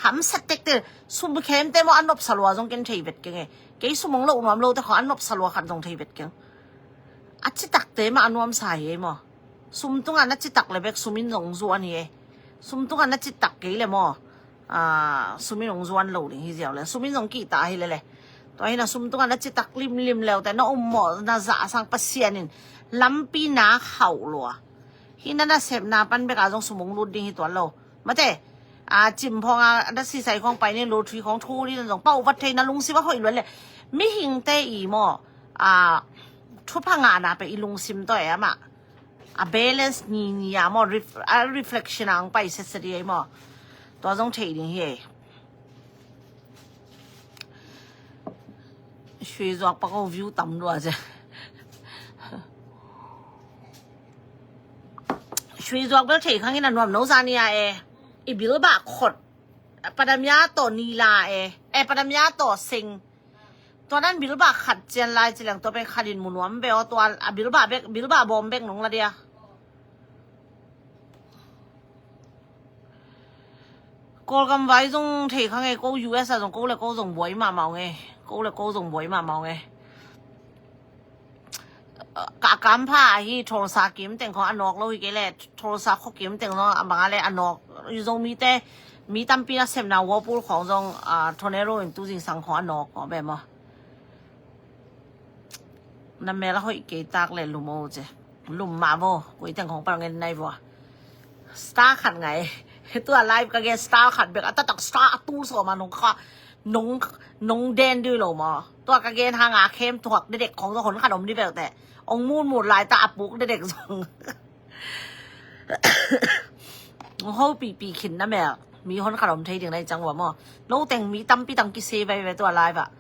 Hamsa tektek, sum khemte maw a nopsa lua zong ken thei vet keng e. Kei sum hong loh nuam lote khawng a nopsa lua khat zong thei vet keng. A citakte mah a nuamsa hi e maw. Sum tungah na citak leh bek sum in zong zuan hi e. Sum tungah na citak kei leh maw, ah, sum in hong zuan lo ding hi ziau leh, sum in zong kihta hi leh leh. Tua hi na sum tungah na citak limlim leute na ummawh na zah sang Pasian in lampi nak hauh lua. Hi na nasepna pan bek a zong sum hong lut ding hi tuan lo. Mate, a, cim phawng a, na sisai khawng pai ni, lottery khawng thu ding zong pau vat thei na lungsim a hoih luan leh. Mihingte i maw, a, thupha ngahna pen i lungsim tawh e amah. A balance ni ni a maw, ref-, a reflection a ang pai setset i maw. Tua zong thei ding hi e. Sui zuak pak o view tam lua cia. Sui zuak bel thei khang in a nuam no zani a e. I bilbah khot. Padamia tawh nila e. E, padamia tawh seng. Tua nan bilbah khat cian lai ci leng tua pen khat in mu nuam bek aw, tua a bilbah bek, bilbah bawm bek nong la dia. Kawlgam vai zong thei khang e, ko U S a zong ko le ko zong buai mahmah ong e. Ko le ko zong buai mahmah ong e. Ka kampha ahi Tulsa kim teng khawng a nawk lo hi kei leh, Tulsa khuakim teng zong a bang a leh a nawk. Zomite, mi tampi nasepna Whirlpool khawng zong, a, tornado in tu zingsang khawng a nawk khawng bek maw. Na mel a hoih kei tak leh lum o cia. Lum mah vo, koi teng khawng pal ngen nai vo. Star khat ngai. Tua live ka gen star khat bek, a taktak star a tul sawm a nong kha, nong, nong den dui lo maw. Tua ka gen hang a khem tuak dedek khawng zong hon khat om ding bek teh. Ong mun mun lai ta a puk dedek zong. Ong hopihpih khin na mel. Mi hon khat om thei ding na i cang ua maw. No teng mi tampi tang kise vai vai tua live ah.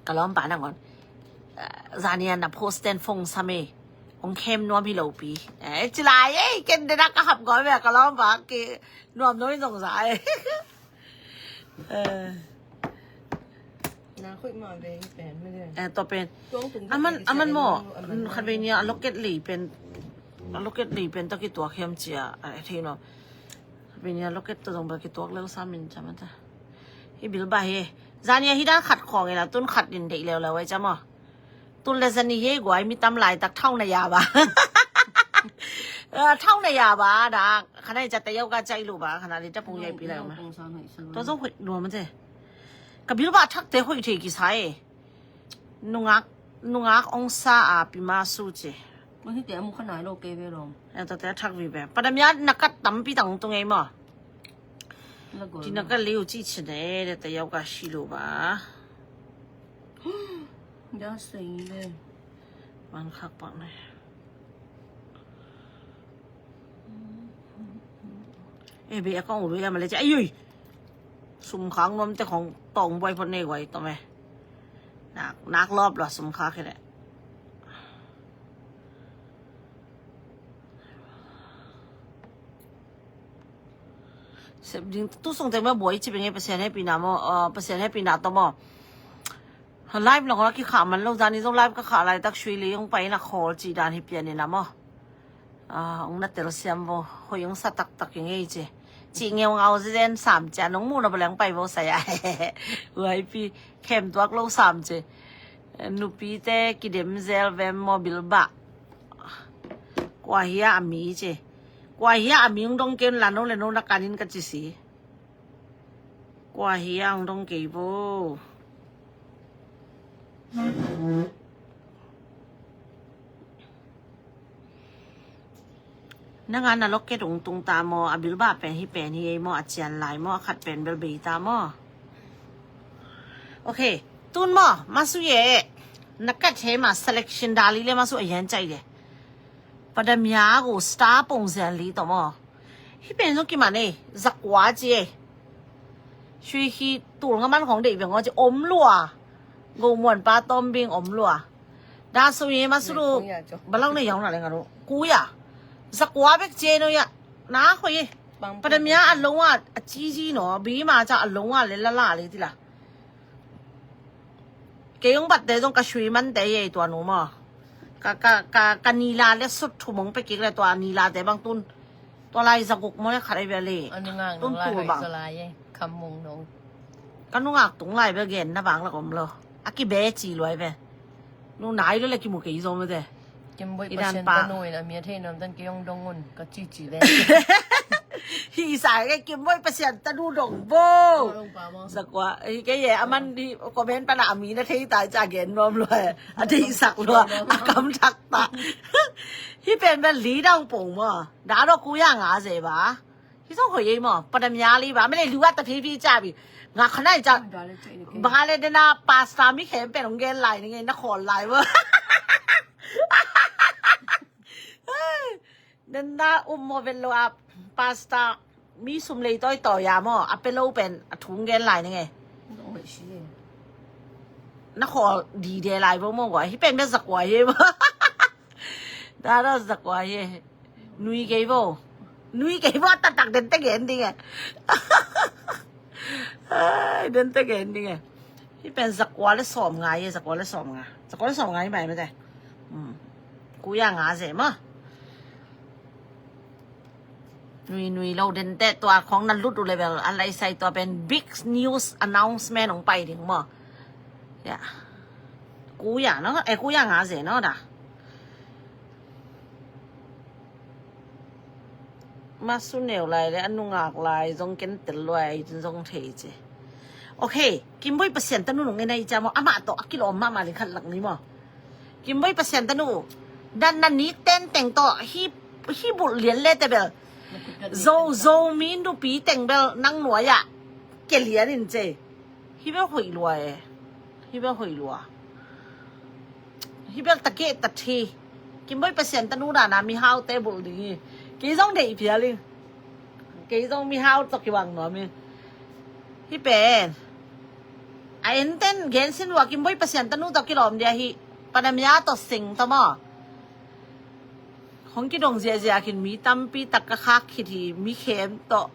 Ka lawmpa nangawn, ah, zani a na post ten phone sam e. Ong khem nuam hi lo pi. Eh, ci lai e, ken dena ka hap gawm e, ka lawmpa ke nuam no in zong za e. Eh. Na khoih mah ve hi pen, mede. Eh, tua pen. Tuang tung aman, tuk aman maw, aman khat ve nia a locket lei pen, a locket lei pen tawh kituak hiam cia, a thei nuam. Khat ve nia locket tawh zong bel kituak lel sam in cia mata. Hi bilbah hi. Zani a hi dan khat khawng ila tun khat in deih leuleu ai cia maw. Tun le zani hi guai mi tam laitak thau na ya ba. Eh, thau na ya ba da. Khana i cia te yau ka cia i lu ba. Khana li ta pung yai pi lai ma. Tua zong hoih nuam mate. Ka bilbah thakte hoih thei kisa e. Nungak, nungak ong sa a pi ma su ci. Tua hite a mu kha nai lo kei ve lawm. Eh, tua te a thak vive. Padamia na kat tampi tang tung ei maw. Ci na kat liu ci ci ne, de te yau ka si lu ba. Da sei le. Man khak pak ne. E be a kong ulu ya ma le ci. Ai ui. Sum khang nuam te khong tong buai phot nei guai tome. Nak, nak lop lo sum kha khele. Sep ding tu sung te ma buai ci benge Pasian hehpihna maw, uh, Pasian hehpihna tawh maw. Live long la kikhah man lo zani zong live ka khah laitak sui le hong pai na khawl ci dan hi pian ina maw. Ah, ong na tel siam vo, hoih ong sa taktak i ngei ci. Ci ngeungau zen sam cia nong muh na baleng pai vo saya. Uaipi khem tuak lo sam ci. Nupite kidem zel vem maw bilbah. Kua hia a mi ci. Kua hia a mi ong dong ken la no le no na kanin ka ci si. Kua hi ang dong kei bo. Nanga na locket ong tung ta maw, a bilbah pen hi pen hi ei maw, a cian lai maw, a khat pen bel bei ta maw. Ok, tun maw, masu ye. Na kat he ma selection dali le masu a yan chai de. Padamia go star pong zian li to maw. Hi pen zong kiman ei, zakua ci ei. Sui khi tul nga man khong deih beng aw ci om lua. Go muan pa tom bing om lua. Da sui ei ma sulu. Balang nei yong na le nga ru. Kuya. Zakua bek cia no ya. Na khoi e. Pada mia a long a a cici no. Bi ma ca a long a le lala le ti la. Kei ong batte zong ka sui man te ye tua nu mo. Ka ka ka ka nila le sut thu mong pe kik le tua nila te bang tun. Tua lai zakuk mo le khat ai bia le. Tun tu bang. Ka nungak tung lai bia gen na bang la kom lo. A ki be ci luai bia. Nu nai lo le ki mu kei zo mo te. Kimboi Pasian tanu in a mi a thei nuam tan kei ong dong un ka cici le. Hi sa ke Kimboi Pasian tanu dong bo. Zakua hi ke ye a man di comment pana a mi na thei tai ca gen nuam lua a thei sak lua a kam thak ta. Hi pen ben li dau pong mo. Da do ku ya nga ze ba. Hi zong hoi ei mo. Pada mia li ba me le liwa ta phi phi ca bi. Nga khana ca. Ba le dena pasta mi khem pen ong gen lai ni nge na khol lai bo. Dena um mo vel lo a pasta mi sum lei toi toi ya mo a pe lo pen a thung gen lai ni nge. Na khol di de lai bo mo gua hi pen me zakua ye mo. Dada zakua ye. Nui kei bo. Nui kei bo tatak den te gen ding e. Ai den te gen ding e. Hi pen zakua le som nga ye zakua le som nga. Zakua le som nga hi mai mate. Ku ya nga ze ma. Nui nui lo den te tua khong na lut u level a lai sai tua pen big news announcement ong pai ding mo. Ya. Ku ya no e ku ya nga ze no da. Masu neu lai le a nungak lai zong ken tel luai zong thei ce. Ok, Kimboi Pasian tanu nung e nai ca mo ama to a kilom mama li khat lak ni mo. Kimboi Pasian tanu dan na nik ten teng to hi hi bul lian le te bel. Zo zo mi nupi teng bel nang nuai a ke lian in ce. Hi bel hoih lua e. Hi bel hoih lua. Hi bel ta keh ta thi. Kimboi Pasian tanu dana mi hau te bul ding hi. Kei zong deih phial hi. Kei zong mi hau to kiwang nuam hi. Hi pen a enten gen sin lua Kimboi Pasian tanu to kilawm dia hi. Panamia to sing to maw. Hong kidong ziahziah khin mi tampi tak ka khak khit hi mi khem tawh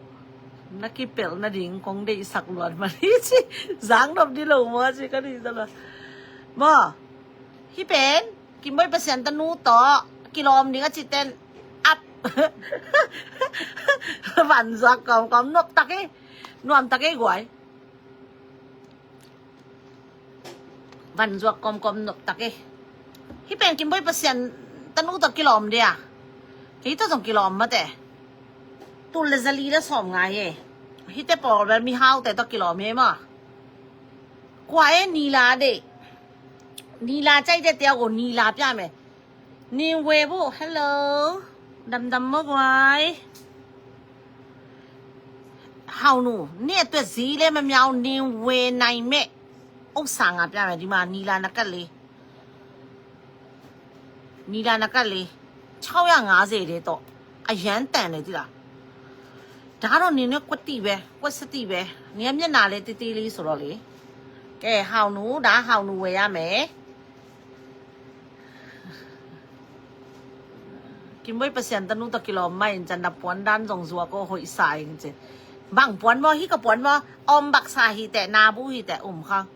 na kipelh nading kong deihsak luat man hi ci. Zang nop dih lo maw ci ka deih zalo maw. Hi pen Kimboi Pasian tanu tawh kilawm ding a ci ten ap. Van zuak kawmkawm nop tak hi. Nuam tak hi guai. Van zuak kawmkawm nop tak e. Hi pen Kimboi Pasian tanu tawh kilawm dia. Kei tawh zong kilawm mate. Tul le zali le sawm ngai e. Hite pawl bel mihaute tawh kilawm e maw. Kua e nila de. Nila cai de tia go nila pia me. Ning we bu hello. Damdam maw guai. Haunu ni a tuat zi le ma miau ning we nai me. Ong sang a pia me di ma nila na kali. Nila na kali. Chau ya nga ze de to. A yan tan le di la. Da ro ni ne kwati be kwasati be. Ni a mya na le titi li so lo li. Ke haunu da haunu we ya me. Kimboi Pasian tanu tawh kilawm mah in can na puan dan zong zuak aw hoih sa ing ci. Bang puan maw hi ka puan maw om baksa hi teh nabu hi teh um kha.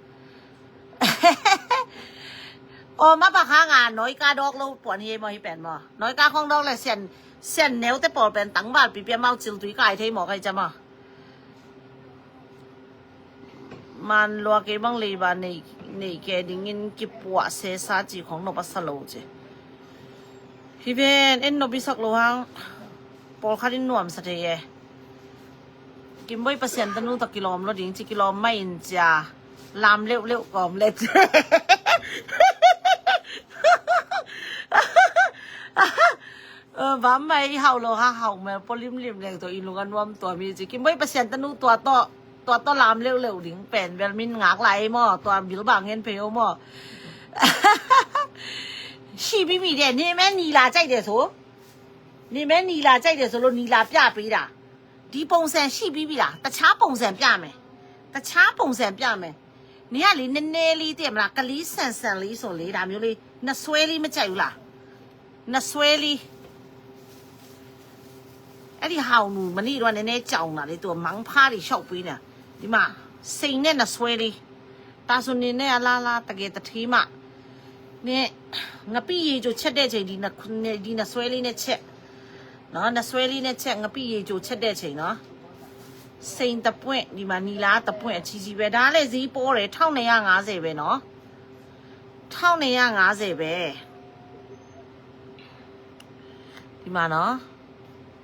Om a bak hang a noika dawk lo puan hi maw hi pen maw noika khong dawk le sian sian neute pawl pen tangval pipia mau cil tui kai thei maw kai ca maw. Man lua kei bang leiba nei, nei ke dingin kipuah sesa ci khong nop a sa lo ci. Hi ven en nop i sak lo hang pawlkhat in nuamsa thei e. Kimboi Pasian tanu ta kilawm lo ding ci kilawm mai in cia lam leuhleuh kawm let. Bam mai i hauh lo ha hauh mel pua limlim leng tawh i lung a nuam tua mi ci Kimboi Pasian tanu tua tawh tua tawh lam leuhleuh ding pen bel min ngak lai ei maw tua bil bang hen phei o maw. Shi bibi de ni men ni la cai de so. Ni men ni la cai de so lo ni la pia pi da. Di pong sen shi bibi da. Ta cha pong sen pia me. Ta cha pong sen pia me. Ni ha li ne ne li te ma la ka li sen sen li so li da mi li. Na swe li ma cai u la. Na swe li. အဲ့ဒီဟောင်နူမနီတော့နည်းနည်းကြောင်တာလေ သူကမောင်းဖါးတွေလျှောက်ပေးနေတာ။ ဒီမှာစိန်နဲ့နဆွဲလေး တာဆိုနေနဲ့အလားလားတကယ်တထေးမနဲ့ငပိရေချိုချက်တဲ့အချိန်ဒီနဒီနဆွဲလေးနဲ့ချက်နော် နဆွဲလေးနဲ့ချက်ငပိရေချိုချက်တဲ့အချိန်နော်။ စိန်တစ်ပွင့် ဒီမှာနီလာတစ်ပွင့်အကြီးကြီးပဲ ဒါလည်းဈေးပေါတယ် ထောင့်နှစ်ရာငါးဆယ်ပဲနော် ထောင့်နှစ်ရာငါးဆယ်ပဲ ဒီမှာနော်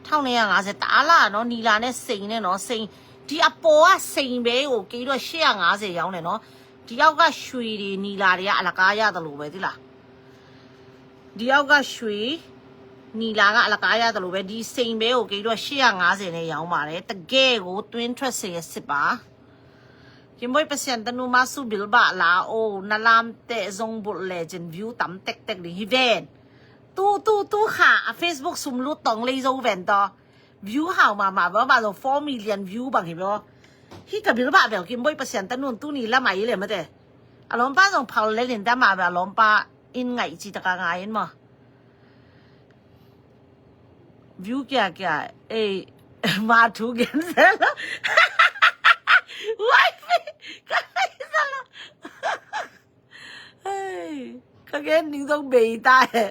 ထောင့်နှစ်ရာငါးဆယ် တအားလာနော် နီလာနဲ့စိန်နဲ့နော် စိန် ဒီအပေါ်ကစိန်ပဲကို ကီတော့ရှစ်ရာငါးဆယ်ရောင်းတယ်နော်။ ဒီအောက်ကရွှေတွေနီလာတွေကအလကားရသလိုပဲသိလား။ ဒီအောက်ကရွှေနီလာကအလကားရသလိုပဲ ဒီစိန်ပဲကို ကီတော့ရှစ်ရာငါးဆယ်နဲ့ရောင်းပါတယ်။ တကယ်ကိုတွင်းထွက်စေရစစ်ပါ။ ကင်ဘွို့ပစံတနူမဆူဘိလ်ဘလာအိုနလမ်တဲဇုံဘုတ်လဲဂျင် view တမ်တက်တက်လီဟိဗန် တူတူတူခါအ Facebook စုံလူတောင်လေးဇုံဗန်တော့ view ဟောင်မာမာဘဘာလို့ four million view ဘင်ဟိဘဟိကဘိလ်ဘဘဲကင်ဘွို့ပစံတနူတူနီလမအီလဲမတဲ အလောမ်ပါဇုံဖာလဲလင်တမဘဲအလောမ်ပါ in ငါအီချီတကငါအီမ view ကကအေးမထူကင်စဲလဝိုင်းကကစဲလ ကကဲနင်းတော့ ဘယ်တားဟဲ့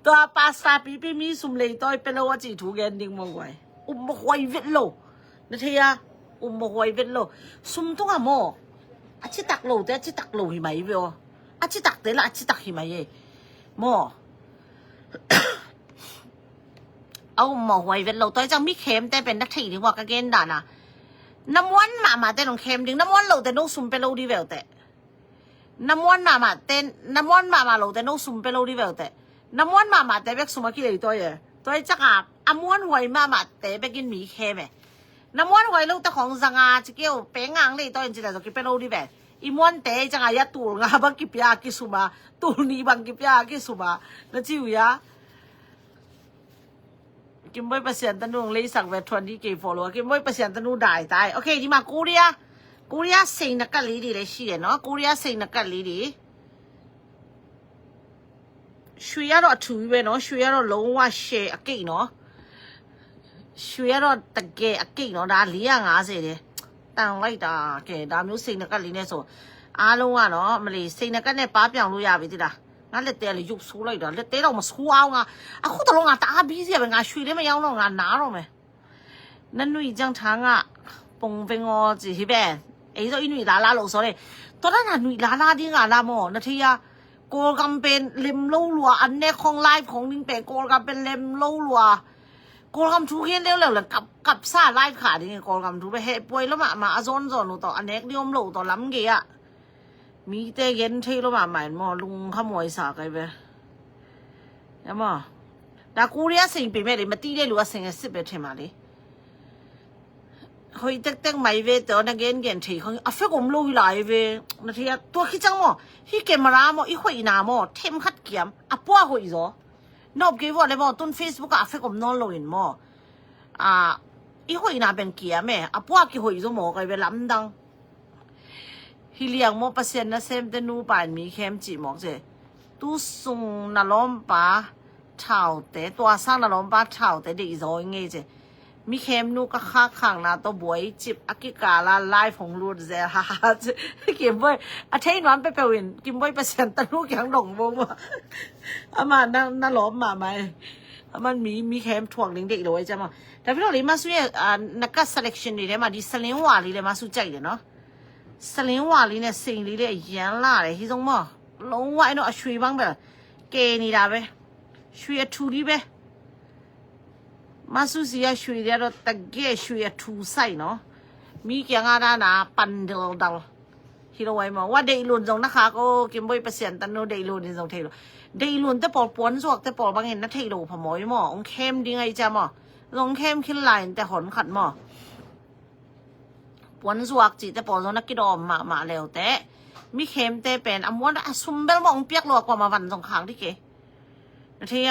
တော့ပါစာပီပီမီစုံလေးတော့ပဲလို့ဝချီထူကဲနင်းမဝဲ ဥမခွိုင်ဝိုင်လို့နထေးရဥမခွိုင်ဝိုင်လို့ စုံတုံးအမောအချစ်တကလို့တဲအချစ်တကလို့ဟိမအီဝဲအချစ်တကတဲလအချစ်တကဟိမအီမော အဥမခွိုင်ဝိုင်လို့တော့ကြောင့်မီးခဲမ်တဲပဲနထေးနင်းဝကကဲနဒါနာ နမွန်းမမတဲနုံခဲမ်ဒင်း နမွန်းလို့တဲနုံစုံပဲလို့ဒီဝဲတဲ့ နမွန်းမမတဲနမွန်းမမလို့တဲနုံစုံပဲလို့ဒီဝဲတဲ့ နမွန်းမမတဲဘက်စုံမကိလေတော့ရဲ့တော့ကြောင့်အမွန်းဝိုင်မမတဲဘက်ကင်းမီးခဲမဲ နမွန်းဝိုင်လို့တခေါင်စငါချစ်ကဲပဲငါလေတော့ရင်ချစ်တယ်ဆိုကိပဲလို့ဒီဝဲ အမွန်းတဲကြောင့်အရတူငါဘက်ကိပြာကိစုံမတူနီဘင်ကိပြာကိစုံမနချီဝီယာ ကင်ဘွို့ပစံတနူလေးစက်ဝဲ twenty K follow ကင်ဘွို့ပစံတနူဒါအီတအို okay ဒီမှာကိုရီးယားကိုရီးယားစိန်နကတ်လေးတွေလည်းရှိတယ်နော်ကိုရီးယားစိန်နကတ်လေးတွေရွှေရတော့အထူပဲနော်ရွှေရတော့လုံးဝရှယ်အကိတ်နော်ရွှေရတော့တကယ်အကိတ်နော်ဒါလေးရာငါးဆယ်တယ်တန်လိုက်တာကဲဒါမျိုးစိန်နကတ်လေးနဲ့ဆိုအားလုံးကနော်မလီစိန်နကတ်နဲ့ပါပြောင်လို့ရပြီတိလားငါလက်တဲလေးရုပ်ဆိုးလိုက်တာလက်တဲတော့မဆိုးအောင်ငါအခုတလုံးငါတအားပြီးစီပဲငါရွှေလည်းမရောင်းတော့ငါနားတော့မယ်နနွေကြောင့်ထားငါပုံပင်ငေါ်စီဟိပဲအဲ့တော့အနွေလာလာလို့ဆိုလေတော်တာနနွေလာလာဒီငါလာမော်နထေးရကိုယ်ကံပင်လင်လို့လွာအနဲ့ခေါင် live ခေါင်နင်းပဲကိုယ်ကံပင်လင်လို့လွာကိုယ်ကံထူခင်းလဲလဲလဲကပ်ကပ်စား live ခါဒီကိုယ်ကံထူပဲဟဲပွေလို့မမအဇွန်ဇွန်လို့တော့အနဲ့ဒီအုံးလို့တော့လမ်းကြီးอ่ะ မီးတဲဂဲန်ထေးလို့မမန်မော်လုံခမွိုင်စာကဲပဲအမဒါကိုရီးယားစိန်ပေမဲ့လေမတိတဲ့လူအစိန်အစစ်ပဲထဲမှာလေဟိုတက်တက်မိုင်ဝဲတော့နဂဲန်ဂဲန်ထေးခေါင်းအဖက်ကုန်လို့လာဝဲနထေးတူခိချောင်းမော်ဟိကင်မရာမော်အခွိုင်နာမော်ထဲမခတ်ကံအပွားဟိုအီဇော်နော်ကေဝော်လေမော်တွန် Facebook ကအဖက်ကုန်နော်လို့ရင်မော်အာအခွိုင်နာပင်ကံအမဲအပွားကံဟိုအီဇော်မော်ကဲပဲလမ်းဒင်း ဟီလီယံမောပစံနစံတနူပန်မီခဲမ်ချီမော့စေတူစုံနလောမ်ပါထောက်တဲတူအဆန်းနလောမ်ပါထောက်တဲဒီဇော်ငေးစေမီခဲမ်နူကခါခန်းနာတော့ဘွိုင်ချစ်အကိကလာ live ဟိုင်လူဒ်စေဟာဟာကင်ဘွိုင်အထဲနွမ်းပဲပဲဝင်ကင်ဘွိုင်ပစံတနူကံတော့ဘုံမအမနနလောမ်မမိုင်အမမီမီခဲမ်ထွင်ဒင်းဒီလိုဝဲချမဒါဖြစ်လို့လေမဆူရဲ့အာနက selection တွေထဲမှာဒီစလင်းဝါလေးလည်းမဆူကြိုက်တယ်နော် စလင်းဝါလေးနဲ့စိန်လေးလည်းအရမ်းလာတယ်ဟိဆုံးမလုံးဝအဲ့တော့အရွှေပန်းပဲကဲနေတာပဲရွှေအထူလေးပဲမဆူစီကရွှေတွေကတော့တကယ်ရွှေအထူဆိုင်နော်မိကငါဒါနာပန်ဒလ်ဒလ်ဟိလိုဝဲမဝါဒိတ်လွန်ဆုံးนะคะကိုကင်ဘွိုင်ပစံတနူဒိတ်လွန်နေဆုံးထေလို့ဒိတ်လွန်တဲ့ပေါ်ပွန်စွာတဲ့ပေါ်ဘင်းနဲ့ထေလို့ဖမော်မအောင်ခဲမ်ဒီငါကြမအောင်ခဲမ်ခိလိုက်တဲ့ဟွန်ခတ်မ ပွန်ဇွာကချီတဲပေါ်ဇော်နကိဒေါ်မမလဲဝ်တဲမိခဲမ်တဲပဲအမွန်းအဆုမ်ဘဲလ်မအောင်ပြက်လောကွာမဝန်ဇော်ခါဒီးကဲနထေးရ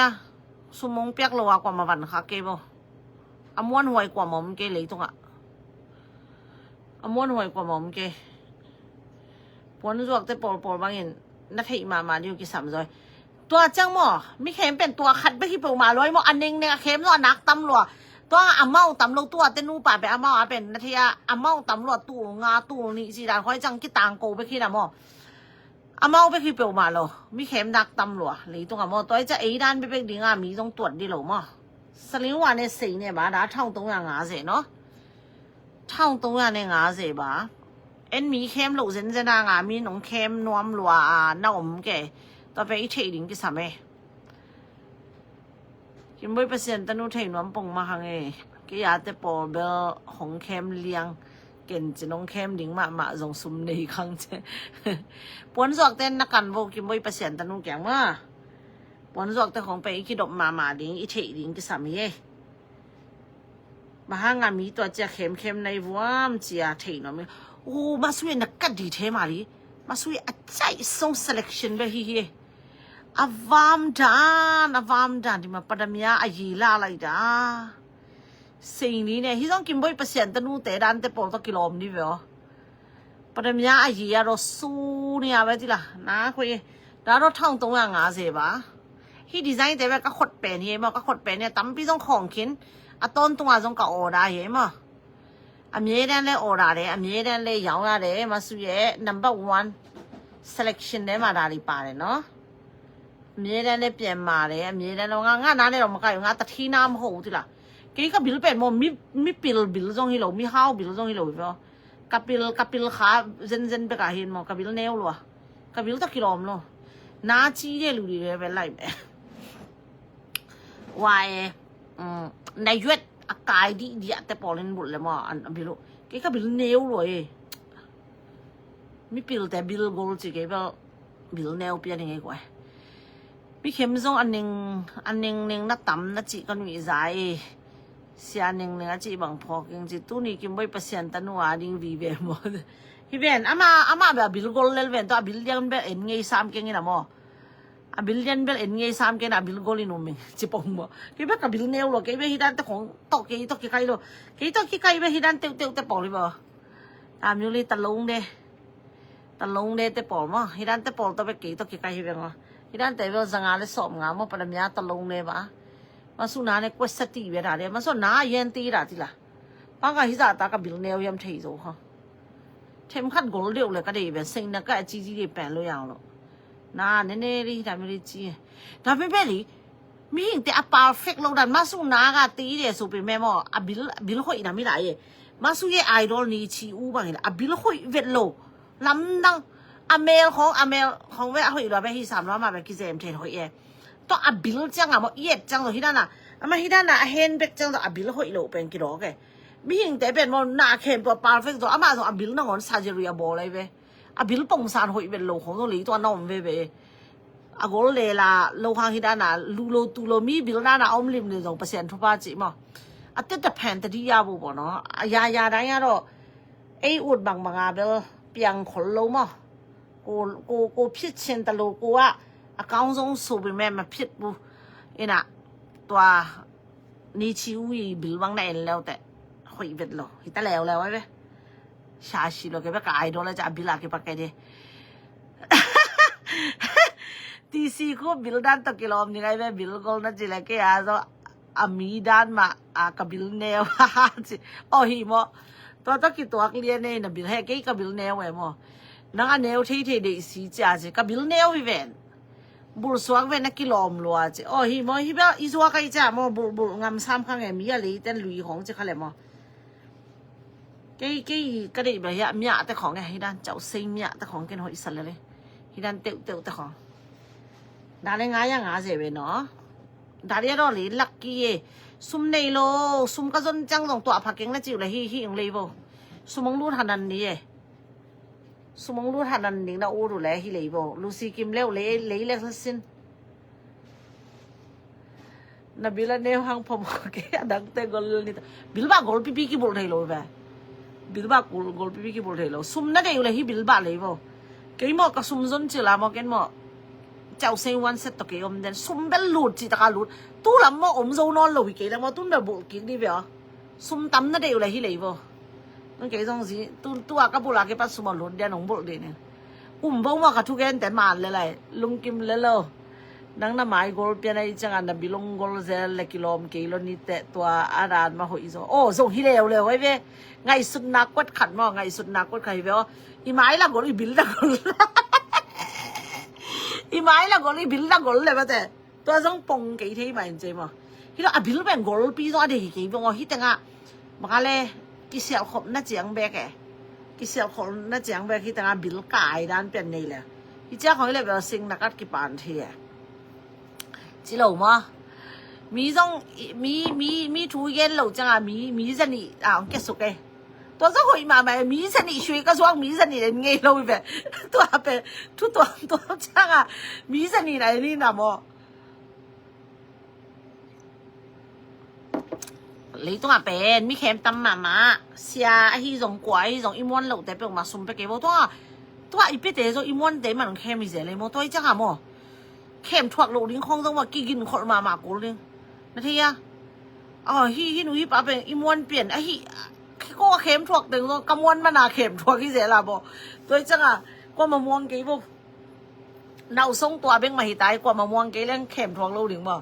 ဆုမ်အောင်ပြက်လောကွာမဝန်ခါကဲဘိအမွန်းဝိုင်ကွာမွန်ကဲလေတုံးအမွန်းဝိုင်ကွာမွန်ကဲပွန်ဇွာကတဲပေါ်ပေါ်ဘင်းရင်နထေးမမဒီးကစမ်ဇော်တွာ်ချင်မမိခဲမ်ပဲတွာ်ခတ်ဘဲခိပူမလွိုင်မအနင်းနင်းအခဲမ်လောအနက်တမ်လော Tua amau tam lo, tua te nupa pe amau a pen na thei a, amau tam lo a, tul nga tul nih ci dan khoi ciang kitang ko bek hi na maw. Amau bek hi peuhmah lo, mi khem dak tam lo a leitung a maw. Tua i ciang ei dan bek bek ding a mi zong tuat di lo maw. Saling ua ne sei ne ba da thong tong ya nga ze no. Thong tong ya ne nga ze ba. En mi khem lo zenzen a nga mi nong khem nuam lua a na om ke. Tua pe i thei ding kisam e. Kimboi Pasian tanu thei nuam pong mah hang e. Kei a te pawl bel hong khem liang. Ken ci nong khem ding mahmah zong sum nei khang ce. Puan zuak ten na kan vo Kimboi Pasian tanu kiang ma. Puan zuak te khong pe i kidop mahmah ding i thei ding kisam hi e. Mahang a mi tua cia khemkhem nai vuam cia thei nuam hi. U masui na ka di the mali. Masui a cai song selection be hi hi. A vam dan a vam dan di ma padamia a yi la lai da. Sei ni ne hi zong Kimboi Pasian tanu te dan te pawl to kilawm ni ve aw. Padamia a yi a ro su ni a ve ti la na khoi. Da ro thong tong a nga ze ba. Hi design te ve ka khot pen hi maw, ka khot pen hi tampi zong khong khin. A ton tunga zong ka order hi maw. A mye dan le order de, a mye dan le yaw na de, ma su ye number one selection de ma da li pa de no. A mye dan le pian ma de, a mye dan lo nga nga na ne lo ma ka yo nga ta thi nam ho ti la. Kei ka bil pen maw mi mi pil bil zong hi lo, mi hau bil zong hi lo ve. Ka pil ka pil kha zenzen bek a hin maw, ka bil neu lo a. Ka bil ta kilawm lo. Na ci de lu di de ve lai be. Why? Na yuet a kai di di a te pawl in bul le maw an bil lo. Kei ka bil neu lo e. Mi pil te bil gol ci kei bel bil neu pia ni ngei ko e. Mi khem zong a ning a ning ning na tam na ci ka nui za e. Sia ning ning a ci bang phawk ing ci tuni Kimboi Pasian tanu a ding vi ve maw. Hi ven ama ama be a bil gol lel ven to a bil liang be en ngei sam keng in a maw. A bil lian bel en ngei sam keng a bil gol in um ing ci pong maw. Kei be ka bil neu lo kei be hi dan te khong to kei to kikai lo. Kei to kikai be hi dan teu teu te pawl hi maw. A mi li ta long de. Ta long de te pawl maw. Hi dan te pawl to be kei to kikai hi ve maw. Hi dan te be zanga le sawm nga maw padamia ta long de ba. Ma su na ne kuat sa ti be da de ma su na yen ti da ti la. Panga hi za ta ka bil neu yam thei zo ha. Them khat gol deuh le ka dei ben seng na ka ci ci de pen lo yang lo. Na ne ne ri da mi ri ci. Da mi be ri mi hing te a perfect lo dan ma su na ga ti de su pi me mo a bil bil hoi na mi la ye. Ma su ye idol ni ci u bang a bil hoi vet lo. Lam dang a mel khong a mel khong ve a hoi lo be hi sam lo ma be ki zem the hoi ye. To a bil ciang a mo yet ciang lo hi dan a. Ama hi dan a a hen bek ciang lo a bil hoi lo pen ki lo ke. Mi hing te pen mo na khem to perfect to ama zong a bil na ngon surgery a bo lai ve. A bil pong san hoi vet lo khong zong lei to a na om ve ve. A gol le la lo hang hi dan a lu lo tu lo mi bil dan a om lim le zong Pasian thu pa ci mo. A te ta pen ta di ya bo bo no. A ya ya dan ya lo. Ei ut bang bang a bel piang khol lo mo. Ko ko ko phit chen ta lo ko a. A kaung zong su bi me ma phit bu. Ina tua ni ci u i bil bang na en leu te. Hoi vet lo. Hi ta leu leu ai ve. Sha shi lo ke be ka idol a ca bil a ke pa ke de. Ti si ku bil dan to kilawm ni ngai be bil gol na ci le ke a zo a mi dan ma a ka bil neu. Ci. O hi mo. To to ki tuak lia ne na bil he ke ka bil neu e mo. Nang a neu thei thei de si cia ci ka bil neu hi ven. Bul suak ve na kilawm lua ci. O hi mo hi be i zuak ai cia mo bul bul ngam sam khang e mi a lei ten lui hong ci kha le mo. Kei kei ka dei ba hi a mia te khong e hi dan chau sei mia te khong ken hoi sa le le. Hi dan teu teu te khong. Da le nga ya nga ze ve no. Da le do le lucky e. Sum nei lo sum ka zon chang zong tua pha keng na ciu le hi hi ong lei vo. Sum ong lut hanan ni e. Sumong lut hanan ning na uru le hi lei bo. Lucy Kim leu lei lei le sin. Na bil a neu hang pom ke a dang te gol ni ta. Bil ba gol pipi ki bul thei lo ve. Bil ba gol gol pipi ki bul thei lo. Sum na dei le hi bil ba lei bo. Kei mo ka sum zon ci la mo ken mo. Chau sei wan set to kei om den sum bel lut ci ta ka lut. Tu lam mo om zo non lo hi kei le mo tun bel bul ki di ve. Sum tam na dei le hi lei bo. Nang kei zong zi tu tu a ka bul a ke pat sum a lut dia nong bul de ne. Um bo ma ka thu gen te man le lai lungkim le lo. Nang na mai gol pian ahi ciangah na bil hong gol zel le kilawm kei lo ni teh, tua a dan mah hoih zaw. Aw, zong hi leuleu ahi ve. Ngaihsutna kuat khat maw, ngaihsutna kuat khat hi ve aw. I mai la gol, i bil la gol. I mai la gol, i bil la gol le mate. Tua zong pong kei thei mah in cei maw. Hi lo a bil pen golpi zong a dei kei ve aw, hi tengah. Maka le kisialkhopna ciang bek e. Kisialkhopna ciang bek hi tengah bil kai dan pian nei le. Hi ciang khong hi le bel sing na kat kipan thei e. Ci lo maw. Mi zong, mi, mi, mi thu gen lo ciangah mi, mi zanih a hong kiasuk e. Tua zong hoih mahmah e, mi zanih sui ka zuak, mi zanih en ngei lo i ve. Tua pe, thu tuam tuam ciangah mi zanih na en i na maw. Leitungah pen mi khem tam mahmah, sia ahi zong, kua ahi zong, i muan lohte peuhmah sum pe kei bo. Tua, tua i piate zong i muante man khem hi zel ei maw, tua i ciangah maw. Khem thuak loh ding khong zong maw, kigin kholh mahmah kul ding. Na thei a? Aw, hi, hi nu hi pa pen i muan pian ahi, ko a khem thuak teng zong ka muan mana khem thuak hi zel a maw. Tua i ciangah, kuamah muang kei bo. Nausong tua bek mah hi tai, kuamah muang kei leng khem thuak lo ding maw.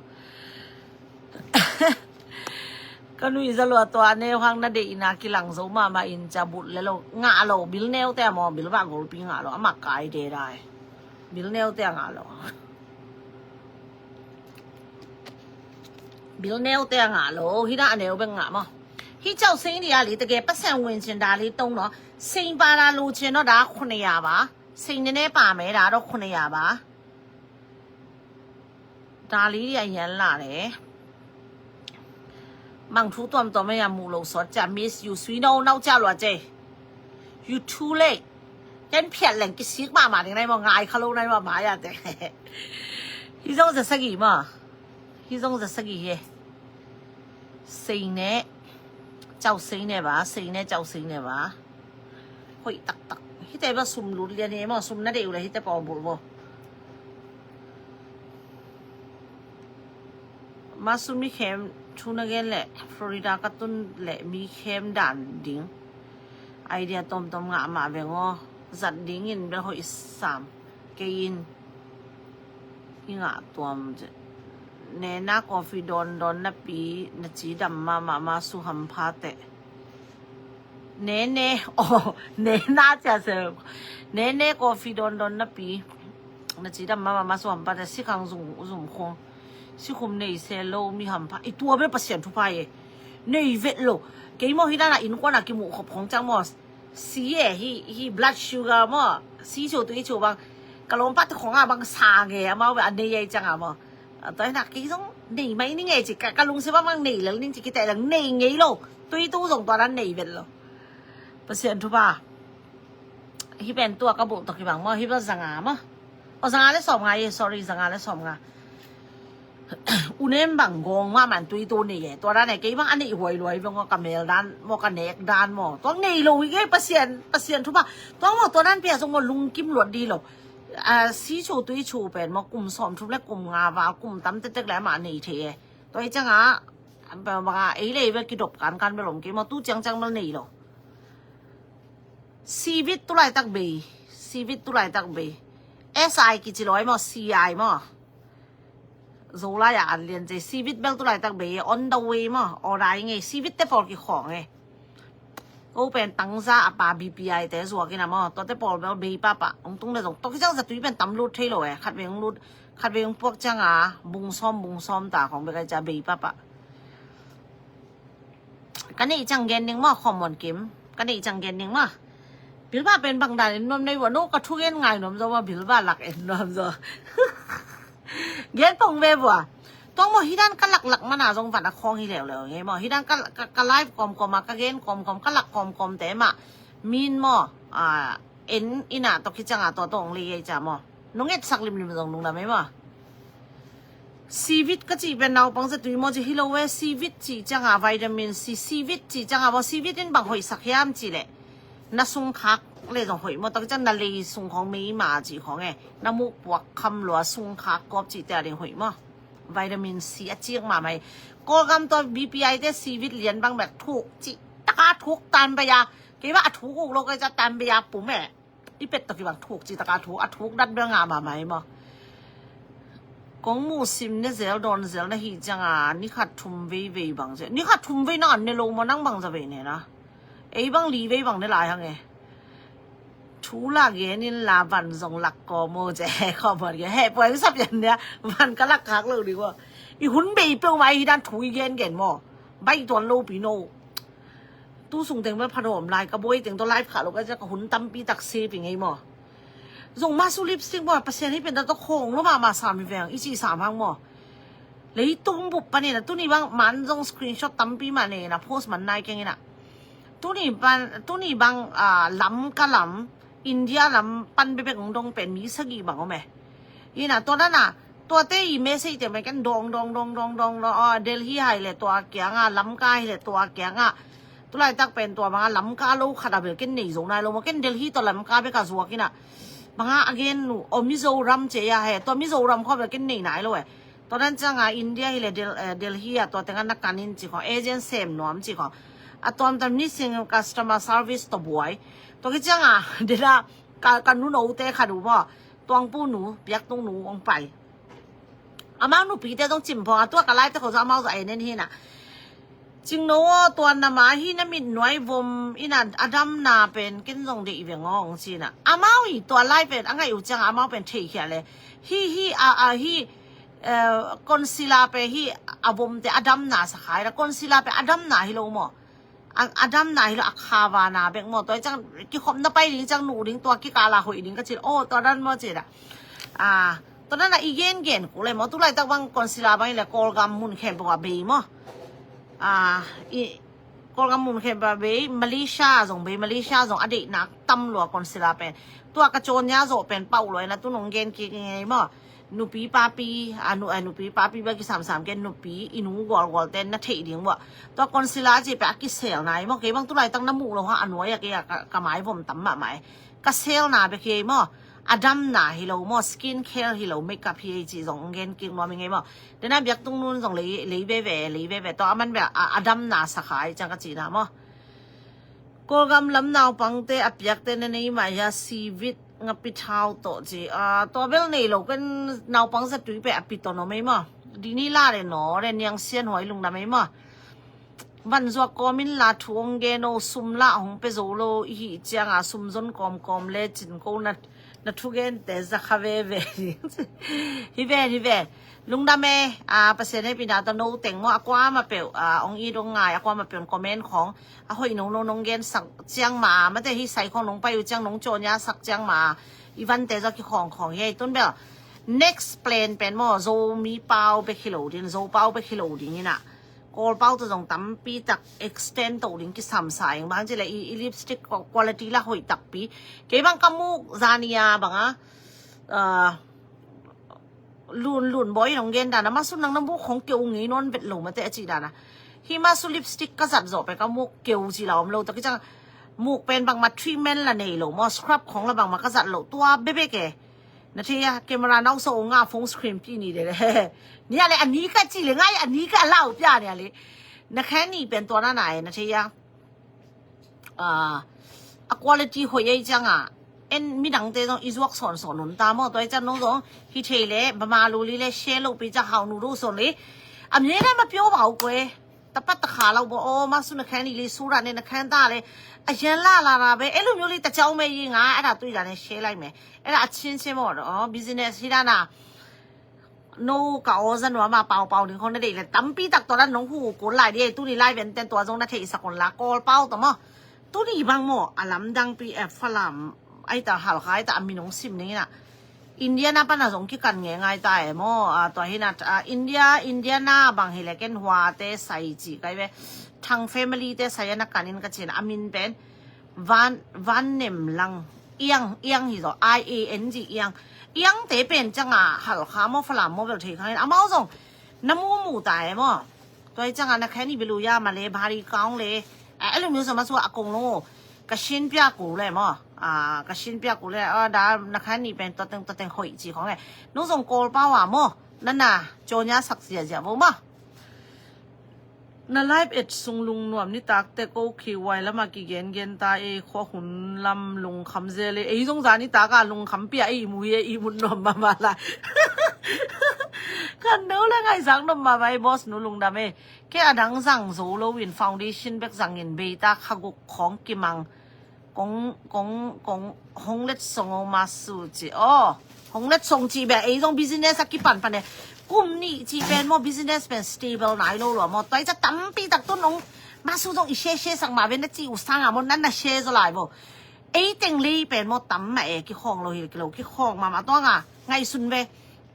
Ka nui za lua tua neu hang na deihna kilang zo mahmah in ca bulh le lo. Ngah lo, bil neute a maw, bil bah golpi ngah lo, a mak kai de dai. Bil neute a ngah lo. Bil neute a ngah lo, hi dah a neu bek ngah maw. Hi cau sei ni a li tege, Pasian win cin da li tong no. Sei ba da lu cin no da khun ya ba. Sei ne ne pa me da do khun ya ba. Dali a hian la le. Mang thu tuam tuam ya mu lo sawt ca, miss you, sui no no ca lua ce. You too late. Ken phiat leng kisik mahmah ding nai maw, ngai kha lo nai maw, mai a te. Hi zong za sagi maw. Hi zong za sagi he. Sei ne. Cau sei ne ba, sei ne, cau sei ne ba. Hoih taktak. Hite ba sum lut lian hi maw, sum na deuh le hite pawh bulh bo. Ma sum mi khem thu na gen le Florida ka tun le mi khem dan ding. Idea tomtom ngah mah veng aw. Zat dingin bel hoih sam. Kei in i ngah tuam. Nena coffee dawn dawn napi na cidam mahmah ma su hampha teh. Nene, oh, nena cia se. Nene coffee dawn dawn napi na cidam mahmah ma su hampha teh, sikhang zum, zum khong. Sikhum nei se lo mi hampha. I tua bel Pasian thupha e. Nei vet lo. Kei maw hi dana innkuana kimuh khop khong ciang maw. Si e, hi, hi blood sugar maw. Si cho tui cho bang. Ka lawmpa te khong a bang sa nge, amau bel a nei ei ciang a maw. A, tua hi na kei zong nei mai ni nge ci, ka, ka lungsim bang bang nei lel ning ci, kiteh leng nei ngei lo. Tui tu zong tua dan nei vet lo. Pasian thupha. Hi pen tua ka bulh tawh kibang maw, hi bel zanga maw. Aw, zanga le sawm nga e, sorry, zanga le sawm nga. Unem bang gawng mahmah tui tu nei e. Tua dan e, kei bang a neih huai luai bang maw, ka mel dan maw, ka nek dan maw. Tua nei lo hi kei, Pasian, Pasian thupha. Tua maw, tua dan pia zong maw lungkim luat di lo. A, si chu tui chu pen maw, kum sawm thum le kum nga val, kum tam tektek le amah nei thei e. Tua hi ciang a, bang a, ei le ei bel kidop kankan bel om kei maw, tu ciangciang bel nei lo. Sivit tu laitak bei, sivit tu laitak bei. S I kici lo ai maw, C I maw. Zolai a an lian ce, sivit bel tu laitak bei, on the way maw, order ngei, sivit te pawl kikhawng e. Ko pen tangza a pa B P I te zuak in a maw, tuate pawl bel bei papa, ong tung le zong, tua kiciang zatui pen tam lut thei lo e, khat vei ong lut, khat vei ong puak ciang a, bung sawm, bung sawm ta khong bek ai cia bei papa. Ka neih ciang gen ning maw, khawm muan kim. Ka neih ciang gen ning maw. Bilba pen bang dan in nuam nei vua, no ka thu gen ngai nuam zaw maw, bilba lak en nuam zaw. Gen pong ve vua. Tuang maw, hi dan ka laklak mana zong van a khawng hi leuleu ngei maw. Hi dan ka, ka, ka live kawmkawm a, ka gen kawmkawm, ka lak kawmkawm te mah. Min maw, a, en ina tawh kiciang a tua tawh ong lei ei cia maw. Nong etsak limlim zong lungdam ei maw. Sivit ka cih pen naupang zatui maw ci hi lo e, sivit cih ciang a vitamin C, sivit cih ciang a maw, sivit in bang hoihsak hiam cih leh. Na sungkhak le zong hoih maw, tak ciang na lei sung khawng meima cih khawng e. Na muk puak kham lua sungkhak kawp cihte a ding hoih maw. Vitamin C a ciang mahmah hi. Kawlgam tua B P I te sivit lian bang bek thuk cih taka thuk tan baya. Kei bang a thuk uk lo kei ca tan baya pum e. I pet tawh kibang thuk cih taka thuk, a thuk dat bel ngah mahmah hi maw. Kong musim ne zel dawn zel na hi cianga ni khat thum veivei bang zel. Ni khat thum vei nang an ne lo maw, nang bang za vei ne na. Ei bang li vei bang ne lai hang e. Thu la gen in la van zong lak ko maw ce. Kho bawt ge he puai sa pian nia. Van ka lak khak lo ding maw. I hun bei peuhmah i hi dan thu i gen gen maw. Bai tuan lo pi no. Tu sung teng bel phat hawm lai, ka buai teng tawh live khah lo ka zia ka hun tampi tak save i ngei maw. Zong masu lipstick maw, Pasian hih pen tawh khawng lo mahmah sam hi veng, i cih sam hang maw. Leitung bup panin a tuni bang man zong screenshot tampi mah nei na post man nai keng ina. Tuni bang, tuni bang, ah, Lamka lam, India lam pan bebek ong dong pen mi sagih bang om e. Ina tua dana, tuate i message te mai ken dong dong dong dong dong dong, ah, Delhi hai le tua kianga, Lamka hai le tua kianga. Tulaitak pen tua banga Lamka lo khat a bel ken nei zo nai lo maw, ken Delhi tua Lamka bek a zuak ina. Banga again nu, o Mizoram ce ya he, tua Mizoram kho bel ken nei nai lo e. Tua dan cianga India hi le Del-, eh, Delhi a tua tenga na kan in ci kho, agent sem nuam ci kho. A tuamtuam ni sing customer service tua buai. Tua ki cianga dena ka, ka nu no te kha du maw. Tuangpu nu, piaktung nu ong pai. Amau nupi te zong cim phong a, tua ka lai te kho zong amau zong ai nen hi na. Cing no aw, tua nama hi na mit nuai vom ina a damna pen ken zong deih veng aw ong ci na. Amau i tua lai pen a ngaih uh cianga amau pen thei khia le. Hi, hi, a, a, hi, eh, concealer pe hi a vom te a damna sa khai la, concealer pe a damna hi lo maw. A, a damna hi lo, a khavana bek maw. Tua hi ciang kikhopna pai ding ciang nuh ding tua kikala hoih ding ka cil. Oh, tua dan maw cil a. Ah, tua dan a i gen gen kul e maw. Tulaitak bang concealer bang hi le Kawlgam mun khempeuh a bei maw. Ah, i Kawlgam mun khempeuh a bei, Malaysia zong bei, Malaysia zong a deihnak tam lua concealer pen. Tua ka cawn nia zawh pen pauh lua ina tu nong gen kik ngei maw. Nupi papi, a nu, a nupi papi bek kisamsam ke nupi, i nu gualgual ten na theih ding buah. Tua concealer ci pe a kisel nai maw, kei bang tulaitak na muh lo ha, a nuai a kei a ka, ka mai vom tam mahmah e. Ka selna bek hi ei maw, a damna hi lo maw, skin care hi lo, makeup hi ei ci zong gen kik nuam i ngei maw. Dena biaktung nun zong lei, lei veve, lei veve, tua aman bek a, a damna sa khai ciang ka cina maw. Kawlgam lam naupangte a piakte na nei mah hia, sivit ngapi thau tawh ci. Ah, tua bel nei lo ken naupang zatui pe a pi tawn om ei maw. Dini la le naw le niang sian huai lungdam ei maw. Van zuak kawmin la thu ong gen o, sum la hong pe zo lo i hih cianga sum zon kawmkawm le cin ko na, na thugente za kha veve. Hi ven, hi ven. Lungdam e, ah, Pasian hehpihna tawh no teng maw, a kuamah peuh, ah, ong it ong ngai, a kuamah peuh comment khawng a hoih no no nong gensak ciang ma, mate hi sai khawng nong pai uh ciang nong cawnia sak ciang ma, i vante zaw kikhawng khawng hi ei tun bel. Next plan pen maw, Zomi pau bek hi lo ding, Zo pau bek hi lo ding ina. Kawl pau tawh zong tampi tak extend to ding kisam sa ing, bang ci le i, i lipstick quality la hoih takpi. Kei bang ka muk zania banga, ah, lun lun bawi nong gen dana, masu nang na muk khong keu ngei non vet lo mate a ci dana. Hi masu lipstick ka zat zawh pe ka muk keu ci la om lo, ta ki cang muk pen bangma treatment la nei lo maw, scrub khong la bangma ka zat lo, tua bebek e. Na thei a, camera nau so nga phone screen pi ni de le. Nia le ani ka ci le ngai ani ka lau pia nia le. Na khen ni pen tua na nai, na thei a. Ah, a quality hoih ei cianga en midangte zong i zuak sawnsawn un ta maw. Tua i ciang nong zong hi thei le bama lu li le share lo pi ciang hau nu do sawn le. A mi le ma pio bau kue. Tapat ta kha lo bo o, ma su na khen i li su ra ne na khen ta le. A yen la la ra be e lu mi li ta ciao me i nga a da tui da ne share lai me. E da a chin se maw o business hi da na. No ka aw za nuam a paupau ding khong na deih le tampi tak tua dan nong hu kul lai di ei, tuni lai venten tua zong na theihsak un la Kawl pau tawh maw. Tuni bang maw a lamdang pi e, Falam ai ta, Halkha ai ta, a min nong sim ning ina. Indiana pana zong kikan nge ngai ta e maw, a tua hina, a, India, Indiana bang hi le ken Hua te sai ci kai ve. Thang family te sai ana kanin ka cin a min pen. Van, Van Nem Lang. Iang, Iang hi zaw, I A N G, Iang. Iang te pen cianga Halkha maw, Falam maw bel thei khang in. Amau zong na mu mu ta e maw. Tua i cianga na khen i belu ya ma le, bhari kaung le. A, elu mi zong ma su a kong lo. Ka shin pia ku le maw. A, ka shin pia ku le. A, da na khen i pen tua teng, tua teng hoih ci khong e. Nung zong Kawl pau a maw. Na na, cawnya sak zia zia bo maw. Na live et sung lungnuam nitakte ko khi wai lama kigengen ta e, khua hun lam lungkham zel e. Ei zong za nitaka lungkham pia ei mu hi e, i mut nuam mama lai. Kan no le ngaizak nop mahmah ei, boss nu lungdam ei. Kei a dang zang zo lo in foundation bek zangin beita khaguk khawng kimang kong kong kong hong let song o masu ci aw. Hong let song ci beh ei zong business a kipan pan e. Kum nih ci pen maw business pen stable nai lo lua maw. Tua i ca tampi tak tun ong masu zong i share share sak mah ve na ci uh sang a maw nan na share zaw lai bo. Ei teng lei pen maw tam mah e kikhawng lo hi lo kikhawng mahmah tua nga ngaihsun ve.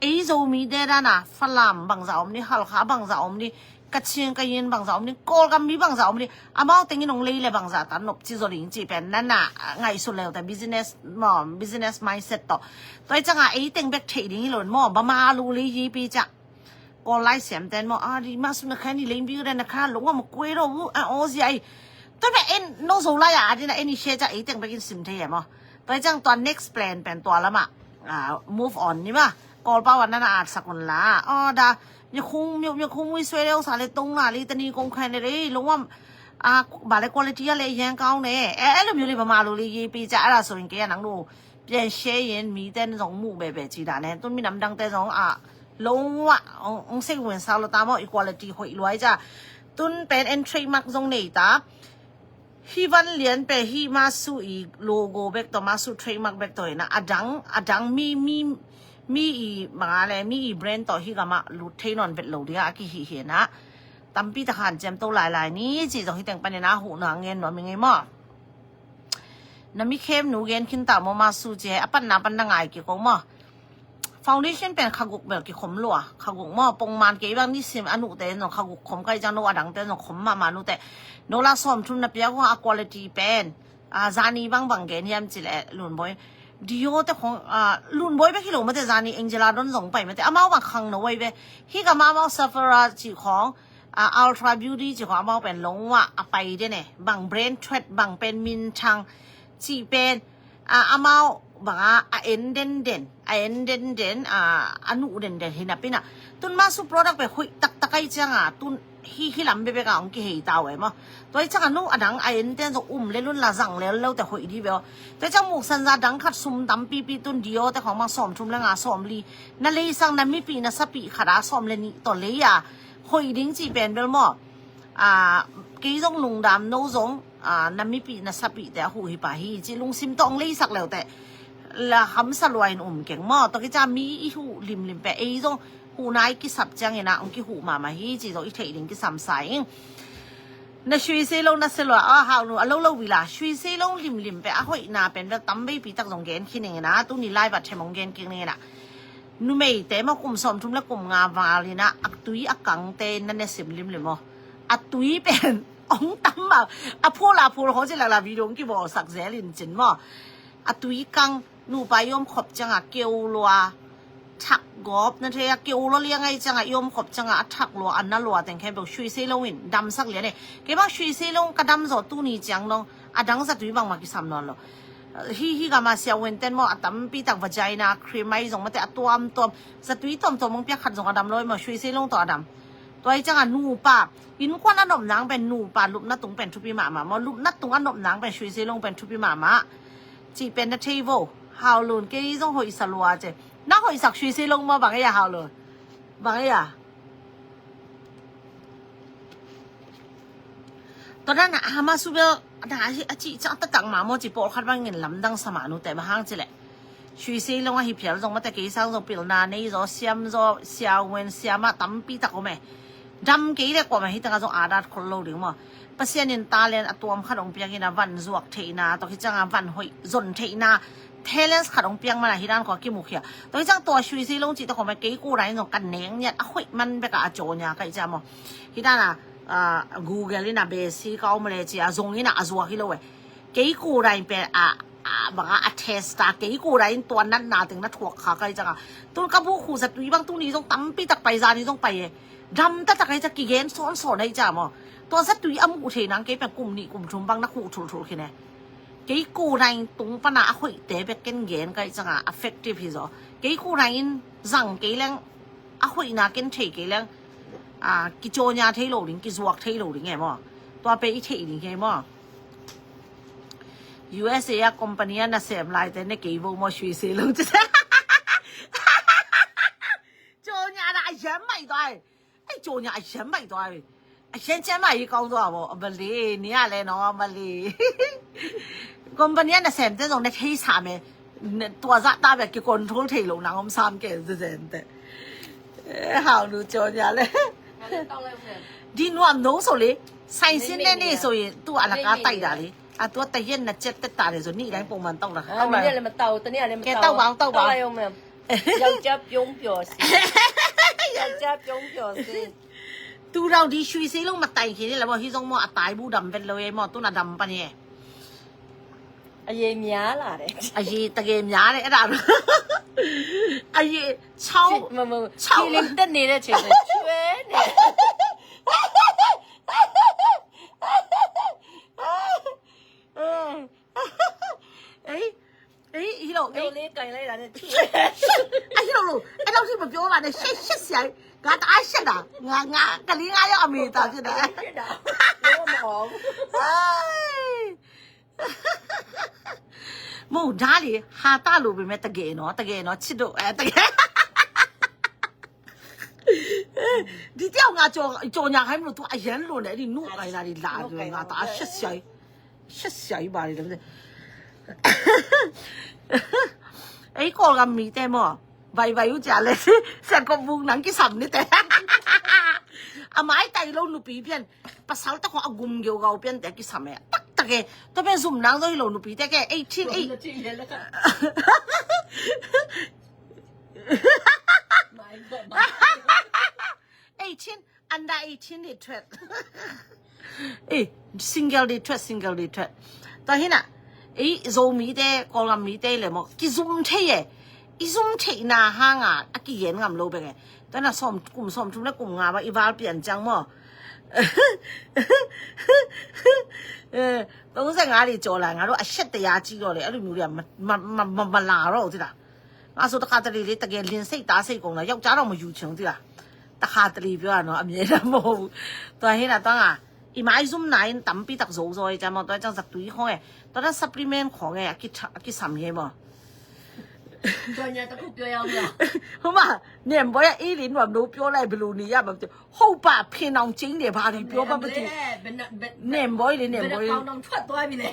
Ei Zomi de dana Falam bangza om ni, Halkha bangza om ni, Kachin Kayin bangza om ni, Kawlgam mi bangza om ni, amau tengin ong lei le bangza ta nop ci zaw ding ci pen nana ngaihsun leu te business maw business mindset tawh. Tua i canga ei teng bek theih ding hi lo maw ba ma lu lei yi pi ca. Kawl lai siam ten maw a di ma su na kha ni lei bi re na kha lo ma kuai ro a o zi ai. Tua bek en no zo lai a dina en i share ca ei teng bek in sim thei e maw. Tua i cang tua next plan pen tua lama move on ni ma. Kawl pau an nana at sak un la aw da. Nyakhung nyakhung mui suai leu sa le tong na li tani kong khan le rei lungwam. A ba le quality a le yang kau ne e e lum yu li ba ma lu li yi pi ca a la so in ke a nang lu. Pian share in mi ten zong mu be be ci da ne tun mi nam dang te zong a lungwa ong sei wen sa lo ta maw equality hoih luai ca. Tun pen en trademark zong nei ta. Hi van lian pe hi masu i logo bek tawh masu trademark bek tawh hina adang adang mi mi mi i manga le mi i brand tawh hi gama lut thei nawn vet lo dia a kihi hina. Tampi tak han ciam to lai lai ni ci zong hi teng panin a huh na ngen nuam i ngei maw. Na mi khem nu gen khin ta maw masu ci he a pan na pan na ngai ki ko maw. Foundation pen khaguk bel kikhom lua khaguk maw pongman kei bang nisim a nuhte zong khaguk khom kai cang no adangte zong khom mahmah nute. No la sawm thum na piak hua a quality pen a zani bang bang gen hiam ci le lunboi. Dio te khong a lunboi bek hi lo mate zani Angela don zong pai mate amau bang khang no wai ve. Hi ka mamau Sephora ci khong a Ultra Beauty ci khong amau pen longwa a pai de ne bang brand thread bang pen min thang ci pen a amau banga a en den den a en den den a a nuh den den hi na pina tun masu product pe hui tak tak ai cianga tun hi hi lam bebek a ong ki hei tau e maw. Tua i cianga nu adang a en ten zong um le lun la zang le lo te hoih di be aw. Tua i ciang muksan za dang khat sum tam pipi tun dio te khong mang sawm thum le nga sawm li na lei sang na mipi na sapi khat a sawm le nih tawh lei a hoih ding ci pen bel maw. A kei zong lungdam no zong a na mipi na sapi te a huh hi pa hi ci lungsim tawh ong leisak leu te la hamsa lua in um keng maw. Tua ki ca mi i huh limlim pe ei zong huh nai kisap ciangin a ong ki huh mahmah hi ci zong i theih ding kisam sa ing. Na sui sei lo na se lua a hau nu a lo lo wila sui sei lo limlim pe a hoih na pen bel tam veipi tak zong gen khin ing ina tuni lai va them ong gen kik ning ina. Numeite maw kum sawm thum le kum nga val ina a tui a kangte na ne sim limlim maw. A tui pen ong tam ma a phul a phul ho ci lala video ong ki bawlsak zel in cin maw. A tui kang nupa i om khop cianga keu lua thak gawp na thei a keu lua liang ai cianga i om khop cianga a thak lua a na lua teng khempeuh sui sei lo in damsak lian e. Kei bang sui sei lo ka dam zaw tuni ciang nong a dang zatui bangmah kisam nawn lo. Hi hi gama sia wenten maw a tampi tak vagina cream ai zong mate a tuamtuam zatui tuamtuam mong piak khat zong a dam lo i maw sui sei lo tawh a dam. Tua i cianga nupa innkuan a nop nang pen nupa lupna tung pen thupi mahmah maw lupna tung a nop nang pen sui sei lo pen thupi mahmah. Cih pen na thei vo. Haulun kei zong hoihsa lua ce. Na hoihsak sui sei lo maw bang ei a haulun. Bang ei a. Tua dan a hama su bel a cih ciang taktak mah maw ci pawlkhat bangin lamdang sa mah nute bang hang ci leh. Sui sei lo a hi phial zong mate kei sang zong pilna nei zaw siam zaw siawen siama tampi tak om e. Dam kei le kuamah hi tanga zong adat khol lo ding maw. Pasian in talent a tuam khat ong piak ina van zuak theihna tawh hi cianga van hoih zon theihna talents khat ong piak mana hi dan khua kimukhia. Tawh hi ciang tua sui sei lo cih tawh khawmah kei kura in zong kan neng niat a hoih man beka a caw nia ka hi cia maw. Hi dana Google ina besi ka om le cia zong ina a zuak hi lo e. Kei kura in pen a banga a testa kei kura in tua natna teng na thuak kha ka hi cianga. Tun ka bu khu zatui bang tuni zong tampi tak pai zani zong pai e. Dam taktak ahi ca kigen sawnsawn ahi ca maw. Tua zatui a muh thei nang kei pen kum nih kum thum bang na khuh thulthul khin e. Kei kona in tung pana a hoihte bek ken gen ka hih canga effective hi zaw. Kei kona in zang kei leng a hoihna ken thei kei leng kicaw nia thei lo ding kizuak thei lo ding e maw. Tua pe i theih ding hi maw. U S A a company a nasem laite ne kei vo maw sui se lo ci. Caw nia na a yam ကြော်ညာအရမ်းမိုက်သွားပြီ။ အရမ်းကျန်းမာရေးကောင်းသွားပါဗော။ အမလေး၊ နေရလဲနော်၊ အမလေး။ ကုမ္ပဏီက နှစ်ဆယ် တဲ့စုံနဲ့ ထိစားမယ်။ တွားစားတာပဲ၊ က control ထိလို့နော်၊ မစားမကဲတဲ့တဲ့။ အဲ၊ ဟောက်လို့ကြော်ညာလဲ။ ဒီနွားမနိုးဆိုလေ၊ ဆိုင်စင်းနဲ့နေဆိုရင် သူ့အလကားတိုက်တာလေ။ အတူတရက်နှစ်ချက်တက်တာလေဆို၊ နေ့တိုင်းပုံမှန်တောက်တာ။ အဲ၊ မနေ့ကလည်းမတောက်၊ တနေ့ကလည်းမတောက်။ ကဲ၊ တောက်ပါအောင်၊ တောက်ပါအောင်။ တောက်လိုက်အောင်မယ်။ ယောက်ျားပြုံးပျော်စေ၊ ယောက်ျားပြုံးပျော်စေ။ သူတောင်ဒီရွှေစင်းလုံးမတိုင်ခင်နဲ့လည်း၊ ဟိုးစုံမ့ၢ် အတိုင်ဘူး၊ ဒံးပက်လေမ့ၢ် သူနာဒံးပက်နဲ့။ အရေများလာတယ်။ အရေတကယ်များတယ်၊ အဲ့ဒါတော့။ အရေချောင်း၊ မမ ချောင်း ကီလင်တက်နေတဲ့အချိန်မှာ ချွဲနေ။ အေး၊ အေး၊ ဟိုးစုံ၊ ဒိုလေးကိုင်လိုက်တာနဲ့ ချွဲ။ အဟိုးစုံ၊ အဲ့လောက်ထိမပြောပါနဲ့။ ရှက်၊ ရှက်စရာကြီး။ ငါတအားရှက်တာ။ ငါ၊ ငါကလေးငါးယောက်အမေသားဖြစ်တာ။ ဖြစ်တာ။ လုံးဝမအောင်ဘူး။ ဟိုး၊ မဟုတ်ဒါလေ၊ ဟာသလို့ပေမဲ့တကယ်နော်၊ တကယ်နော်၊ ချစ်လို့၊ အဲ၊ တကယ်။ ဒီတယောက်ငါကြော်၊ ကြော်ညာခိုင်းမလို့၊ သူအရမ်းလိုနဲ့၊ ဒီနုကိုင်တာတွေလာတယ်။ ငါတအားရှက်စရာကြီး။ ရှက်စရာကြီးပါလေ။ အဲ့၊ ကော်ကမီတဲမ့ၢ်၊ ဘိုင်ဘိုင်ဦးကြာလဲ၊ စက်ကုန်းဘူး၊ နန်းကီးစမ်နံတဲ။ အမိုက်တိုင်လို့၊ နုပီးပြန်၊ ပစံးတခွါအဂုမ်ဂေဝ်ဂေဝ်ပြန်တဲ့၊ ကီးစမ်မဲ၊ တကယ်။ တပည့်ဇုမ်နန်းတို့၊ ဟိုးစုံ၊ နုပီးတဲကဲ၊ eighteen၊ eight၊ eighteen၊ under eighteen တွေထွက်။ အေး၊ single တွေထွက်၊ single တွေထွက်။ တဟိုးစုံ၊ အေး၊ ဇိုမီးတဲ၊ ကော်ကမီတဲလဲမ့ၢ်၊ ကီးဇုမ်ထဲရဲ့၊ အီးဇုမ်ထဲနာဟငါ၊ အကီးယဲၢ်ငမ်လို့ပဲကဲ။ တနာ စောင့်၊ ကုမ္၊ စောင့်၊ ထုံးလဲ၊ ကုမ္၊ ငါးပါး၊ အီး၊ ဝါး၊ ပြန်ကျန်းမ့ၢ်။ အဲ၊ သုံးဆယ့်ငါးတွေကျော်လာ၊ ငါတို့အရှက်တရားကြီးတော့လေ၊ အဲ့လိုမျိုးတွေကမ၊ မ၊ မ၊ မ၊ မလာတော့ဘူးသိလား။ ငါဆိုတခါတလေလေ၊ တကယ်လင်စိတ်သားစိတ်ကုန်တာ၊ ယောက်ျားတော့မယူချင်ဘူးသိလား။ တခါတလေပြောတာနော်၊ အမြဲတမ်းမဟုတ်ဘူး။ သူကဟိုးစုံ၊ သူကငါ၊ အီးမး၊ အီးဇုမ်နာ၊ တမ်ပီး၊ တကဇိုးဇိုး၊ အဲကျမတို့က သူက သူကသွေးခေါင်း၊ သူက supplement ခေါင်း၊ အကီး၊ အကီးစမ်မဲမ့ၢ်။ ကြော်ညာတစ်ခုပြောရအောင်လား။ ဟုတ်ပါ၊ နင်ဘွဲ့၊ အေးလေ၊ နွားမနိုးပြောလိုက်၊ ဘယ်လိုနေရမလဲ။ ဟုတ်ပါ၊ ဖင်အောင်ကျင်းတယ်၊ ဘာတွေပြောမှမသိ။ ဘယ်နဲ့၊ ဘယ်၊ နင်ဘွဲ့လေ၊ နင်ဘွဲ့။ ဘယ်နှာခေါင်းတောင်ထွက်သွားပြီလေ။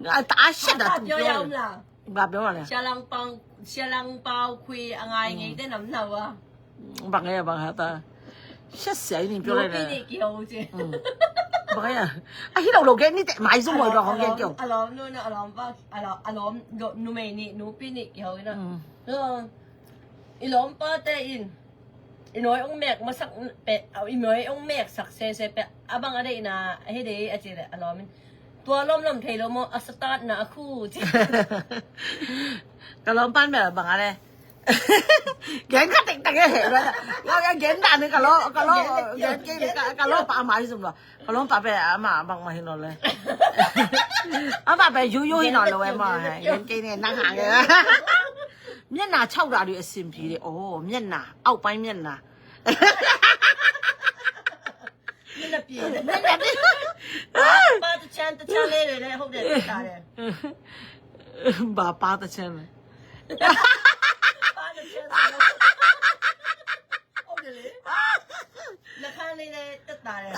ငါတအားရှက်တာ၊ သူပြောတယ်။ ဘာပြောရအောင်လား။ ဘာပြောရလဲ။ ဆရာလောင်ပောင်၊ ဆရာလောင်ပောင်ခွေအငါ၊ ငယ်တဲ့နမ်နဝါ။ ဘာငယ်၊ ဘာငယ်တာ။ ရှက်စရာကြီး၊ နင်ပြောလိုက်တာ။ နူပီးနံၣ်ကီးဟိုးစုံ။ ဘာငယ်။ အဟိုးစုံ၊ လောက်ကဲ၊ နံၣ်တဲ၊ မိုင်းစုံ၊ မိုင်းတော့၊ ဟောင်းကဲ၊ ကီး။ အလောမ်၊ နူ၊ နူ၊ အလောမ်၊ အလောမ်၊ အလောမ်၊ နူ၊ နူမီးနံၣ်၊ နူပီးနံၣ်ကီးဟိုးစုံနော်။ อืม အီး အီးလောမ်ပါတဲအင်း၊ အီး နွံအိုင်မဲက်မဆက်ပဲ၊ အီး နွံအိုင်မဲက်စက်စဲစဲပဲ၊ အဘင်အဒဲအံၤနၤ၊ အဟဲဒဲအစဲလဲၣ် အီးလောမ်မီး။ တွားလောမ်လောမ်ထဲလီၤမီး၊ အစတၢတ်နၤအခု။ ကလောမ်ပန်မဲဘင်အဒဲ။ ဂဲၤခါတက့ၢ်တက့ၢ်ဟဲလီၤ. ဂဲၤဒၣ်န့ၣ် ကလော၊ ကလော၊ ဂဲၤက့ၤန့ၣ် ကလောပာ်မၤဟံးစူၤလီၤ. ကလောပာ်ပဲအမၤဘင်မၤဟံးလီၤလဲၣ်. အဘၣ်ပဲယိယိဟံးနီၤလီၤဝဲမၤဟဲ ဂဲၤက့ၤန့ၣ် နၢ်ဟးဂဲၤ မျက်နှာခြောက်တာတွေအဆင်ပြေတယ်။ အော် မျက်နှာ၊ အောက်ပိုင်းမျက်နှာ။ မျက်နှာပြင်၊ မျက်နှာပြင်။ ပါးတစ်ချမ်း၊ တစ်ချမ်းလေးတွေလည်း ဟုတ်တယ်၊ ဖြစ်လာတယ်။ ဘာပါးတစ်ချမ်းလဲ။ ပါးတစ်ချမ်းဆိုတော့ ဟုတ်တယ်လေ။ နှာခမ်းလေးလည်း သက်သာတယ်။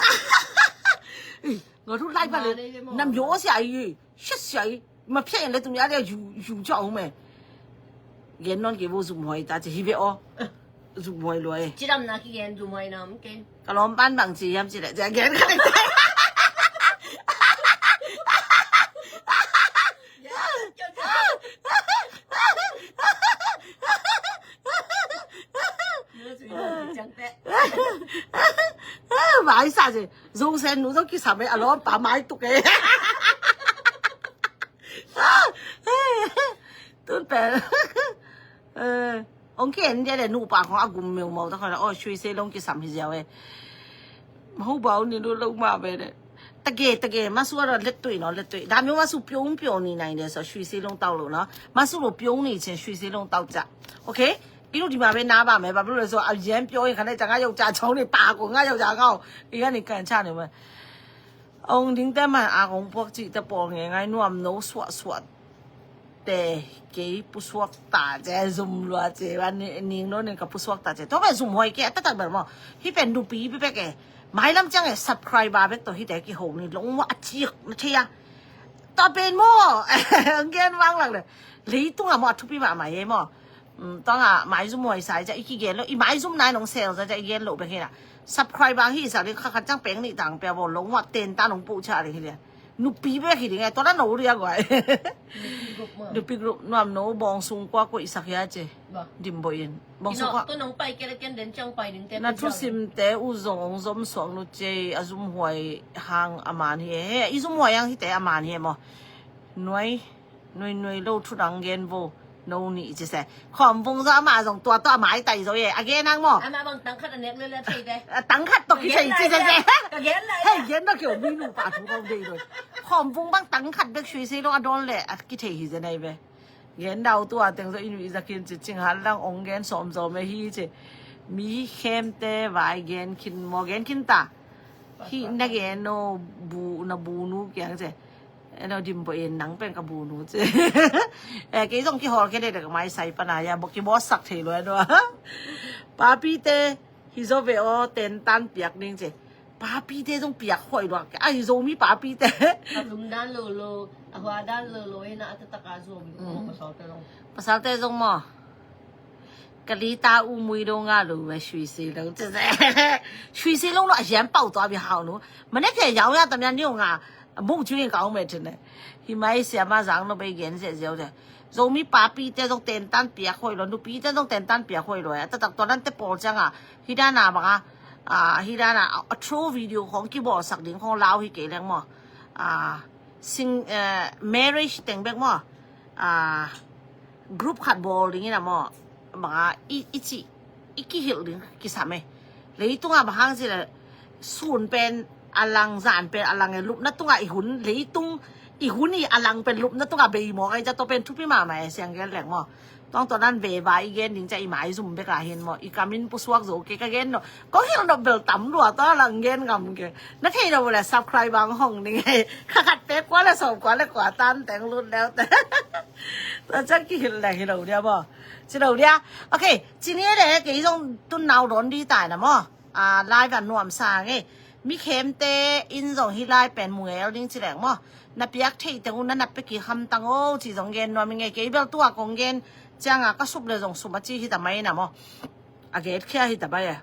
အေး ငါတို့လိုက်ပါလေ။ နှမျောဆရာကြီး၊ ရှက်ဆရာကြီး။ မဖြတ်ရင်လည်း သူများတွေက ယူ၊ ယူကြအောင်မယ်။ ငယ်နွန်ကီးဘိုး ဇုမ်ဟွဲတာ ဟိုးပဲ၊ အီး ဇုမ်ဟွဲလွဲ။ ကြည့်တော့ မနာခင် ဂဲၤ ဇုမ်ဟွဲနော်၊ မကဲ။ ကလောမ်ပန်ဘင် စံယမ်စံလဲၣ် စံဂဲၤ မၤအံၤစၢ်စေ၊ ဇုံစဲနူၤ ကီးစမ်မဲ အလောမ်ပါ မၤအံၤတုကဲ။ တု့ပဲ။ အဲ၊ အောင်ကဲ နဒဲလဲၣ် နူပာ်ခွါအဂုမ်မ့ၢ်မ့ၢ်တခါလၢ အိၣ် ရွှေစင်းလုံး ကီးစမ်ဟံးစဲဝဲ။ မဟုတ်ပါဘူး၊ နင်တို့လုပ်မှပဲတဲ့။ တကယ်၊ တကယ်၊ မဆုကတော့ လက်တွေ့နော်၊ လက်တွေ့။ ဒါမျိုး မဆုပြုံးပျော်နေနိုင်တယ်ဆိုတော့ ရွှေစင်းလုံးတောက်လို့နော်။ မဆုလိုပြုံးနေချင် ရွှေစင်းလုံးတောက်ကြ။ Okay? ပြီးတော့ ဒီမှာပဲနားပါမယ်။ ဘာဖြစ်လို့လဲဆိုတော့ အရမ်းပြောရင် ခါနဲ့ကျန် ငါယောက်ျားချောင်းနေပါကို၊ ငါယောက်ျားငါ့ကို ဒီကနေကန်ချနေမယ်။ အောင်တင်းတဲမှန် အာကုန်ပွက်ကြည့်တဲ့ပေါ်ငယ်ငယ် နွားမနိုး ဆွတ်ဆွတ်။ Te, kei pusuak ta ce, zum lua ce, a ni-, ning lo ning ka pusuak ta ce. Tua pen zum huai kei a taktak bel maw. Hih pen nupi bekbek e. Mailam ciang e subscriber bek tawh hihte kiho ni lawng maw a cik na thei a. Tua pen maw. Gen vang lak le. Leitung a maw a thupi mahmah e maw. Mm, tua nga maizum huai sa i ca i kigen lo. I maizum nai nong sel ca ca i gen lo bek hi na. Subscriber hi sa li kha khat ciang peng nih tang pia bawl lo maw ten ta nong puh ca li hi li. Nupi bek hi ding e, tua na no ria guai. Nupi group nuam no bawng sung kua kua i sak hia ce. Dim boih in. Bawng sung kua. Tua nong pai kei le ken den ciang pai ding te. Na thusimte uh zong ong zom suak nu ce, a zum huai hang a man hi e. He, i zum huai hang hite a man hi e maw. Nuai, nuai, nuai lo thu dang gen vo. No nih ci se. Khawm vung zaw amah zong tua tawh a maitai zo e. A gen ang maw. Amah bang tang khat a nek le le thei de. A tang khat tawh kithei ci se se. Ka gen lai. Hei, gen na kio mi nupa thu kong dei doi. Khawm vung bang tang khat bek sui sei lo a dawn le a kithei hi ze nei ve. Gen dau tua teng zo inu i zakin ci cing hal lang ong gen sawm zo me hi ci. Mi khemte vai gen khin maw gen khin ta. Hi na gen no bu na bu nu kiang ci. Eno dim bo in nang pen ka bu nu ci. Eh, kei zong kihawl kei dek dek mai sai pana ya bo ki bo sak thei lo eno. Papi te hi zo ve o ten tan piak ning ci. Papi te zong piak hoi lo. Ai Zomi papi te. A lum dan lo lo, a hua dan lo lo ina a tataka Zomi ko pasal te zong. Pasal te zong maw. Ka li ta u mui lo nga lo ve sui si lo. Sui si lo lo a hiam pau to a bi hau lo. Ma ne ke yau ya tam ya niu nga. Mung chu ing ka ong me thin ne. Hi mai sia ma zang no bei gen ze zeu de. Zomi papi te zong ten tan piak hoi lo, nupi te zong ten tan piak hoi lo. A tatak to nan te pol chang a. Hi dan a bang a. A, hi dan a, a true video khong ki bol sak ding khong lau hi kei leng maw. A, sing, eh, marriage teng bek maw. A, group khat bawl ding ina maw. Bang a i, i ci, i kihilh ding kisam e. Leitung a bang hang ci le sun pen a lang zan pen a lang e lupna tung a i hun leitung i hun i a lang pen lupna tung a bei maw. Ai ca to pen thupi mahmah e siang gel lek maw. Tuang to nan veva i gen ding ca i maizum bek a hin maw. I kamin pusuak zo ke ka gen no. Kong hilh no bel tam lua to lang gen ngam ke. Na thei no le subscribe bang hong ding e. Kha khat pe kua le sawm kua le kua tan teng lut leu te. Tua ciang kihilh leng hi lo dia maw. Ci lo dia. Ok, ci ni le kei zong tun nau dawn di tai na maw. A, live a nuam sang e. Mi khemte in zong hi lai pen mungel ding ci leng maw. Na piak thei teng un na nat pe ki ham tang o ci zong gen nuam i nge kei bel tua kong gen. Ciang a ka sup le zong sum a ci hi ta mai na maw. A get khia hi ta mai e.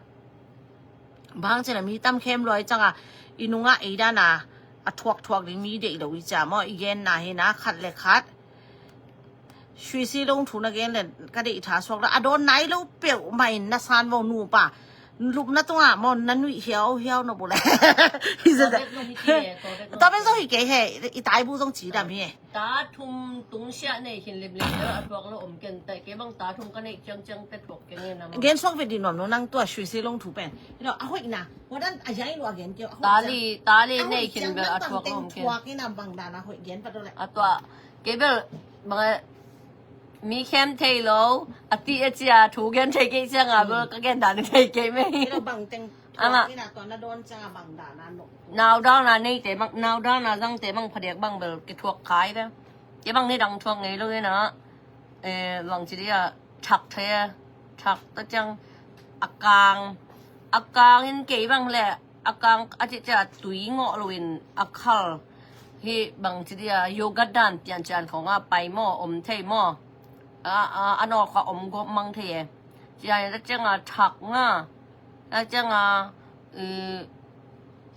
Bang ci na mi tam khem luai ciang a i nung a ei dan a a thuak thuak ding mi deih lo i cia maw i gen na hi na khat le khat. Sui si long thu na gen le ka deih tha suak la a dawn nai lo peuh mai na san vo nupa. Lupna tung a maw na nuih hiau hiau na bu le. Hi zia zia. Tua bek zong hi kei he i tai bu zong ci dam hi. Ta thum tung siah nei khin limlim a thuak lo om ken tai kei bang ta thum ka nei ciang ciang te thuak keng e na maw. Gen suak ve di nuam lo nang tua sui si long thu pen. Hi lo a hoih na. Wadan a yai lo a gen kei a hoih. Ta li ta li nei khin bel a thuak lo om ken. Thuak in a bang dan a hoih gen pa do le. A tua kei bel bang a mi khem thei lo a ti a cia thu gen thei kei ciang a bel ka gen dan thei kei me. Hi lo bang teng thuak in a tua na dawn ciang a bang dan a no. Nau dang na nei te bang nau dang na zang te bang phadiak bang bel ki thuak khai bel. Kei bang ni dang thuak ngei lo ina. Eh, bang ci dia thak the thak ta ciang a kang a kang in kei bang le a kang a ci cia tui ngawh lo in a khal hi bang ci dia yoga dan pian cian khong a pai maw om thei maw. A, a, a nawk a om gawp mang thei e. Cia ta ciang a thak nga ta ciang a, i,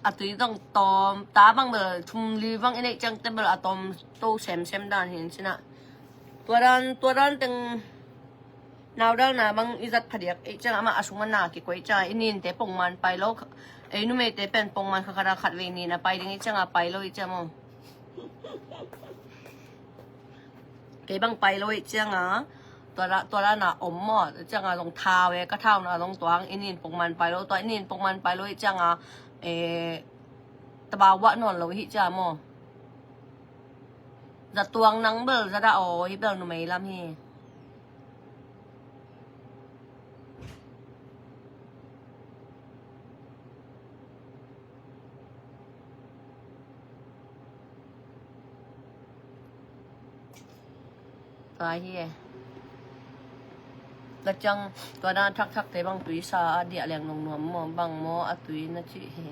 a tui zong tawm ta bang bel thum li bang i neih ciang te bel a tawm to semsem dan hi in cina. Tua dan tua dan teng nau dan na bang i zat phadiak ei ciang amah a sung a na kikoih ciang a i nin te pongman pai lo. Ei numei te pen pongman kha khat a khat vei nin a pai ding ei ciang a pai lo ei ciang maw. Kei bang pai lo ei ciang a tua la tua la na om maw ciang a zong thau e ka thau na zong tuang i nin pongman pai lo tua i nin pongman pai lo ei ciang a e taba wah nawn lo hi ciang maw. Za tuang nang bel za da aw hi bel numei lam hi. Tua hi e. Ka ciang tua dan thakthak te bang tui sa a diah leng nong nuam maw, bang maw a tui na ci he.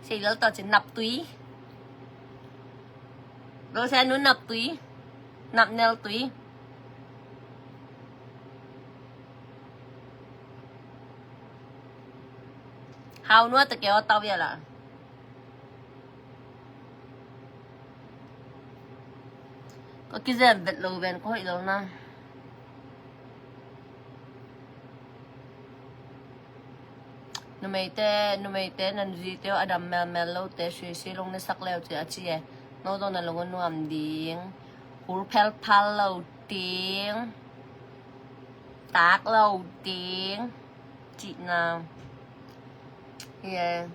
Sei lal ta ci nap tui. Lo sa nu nap tui. Nap nel tui. Hau nua ta keo tau ya la. Ka kizem vet lo ven ka hoih lo na. Numeite, numeite nan zite a dam melmel lote suisi long ne sak leu ci a ci e. No dong na long a nuam ding. Hul phelphal lo ding. Tak lo ding. Cihna. Yeah.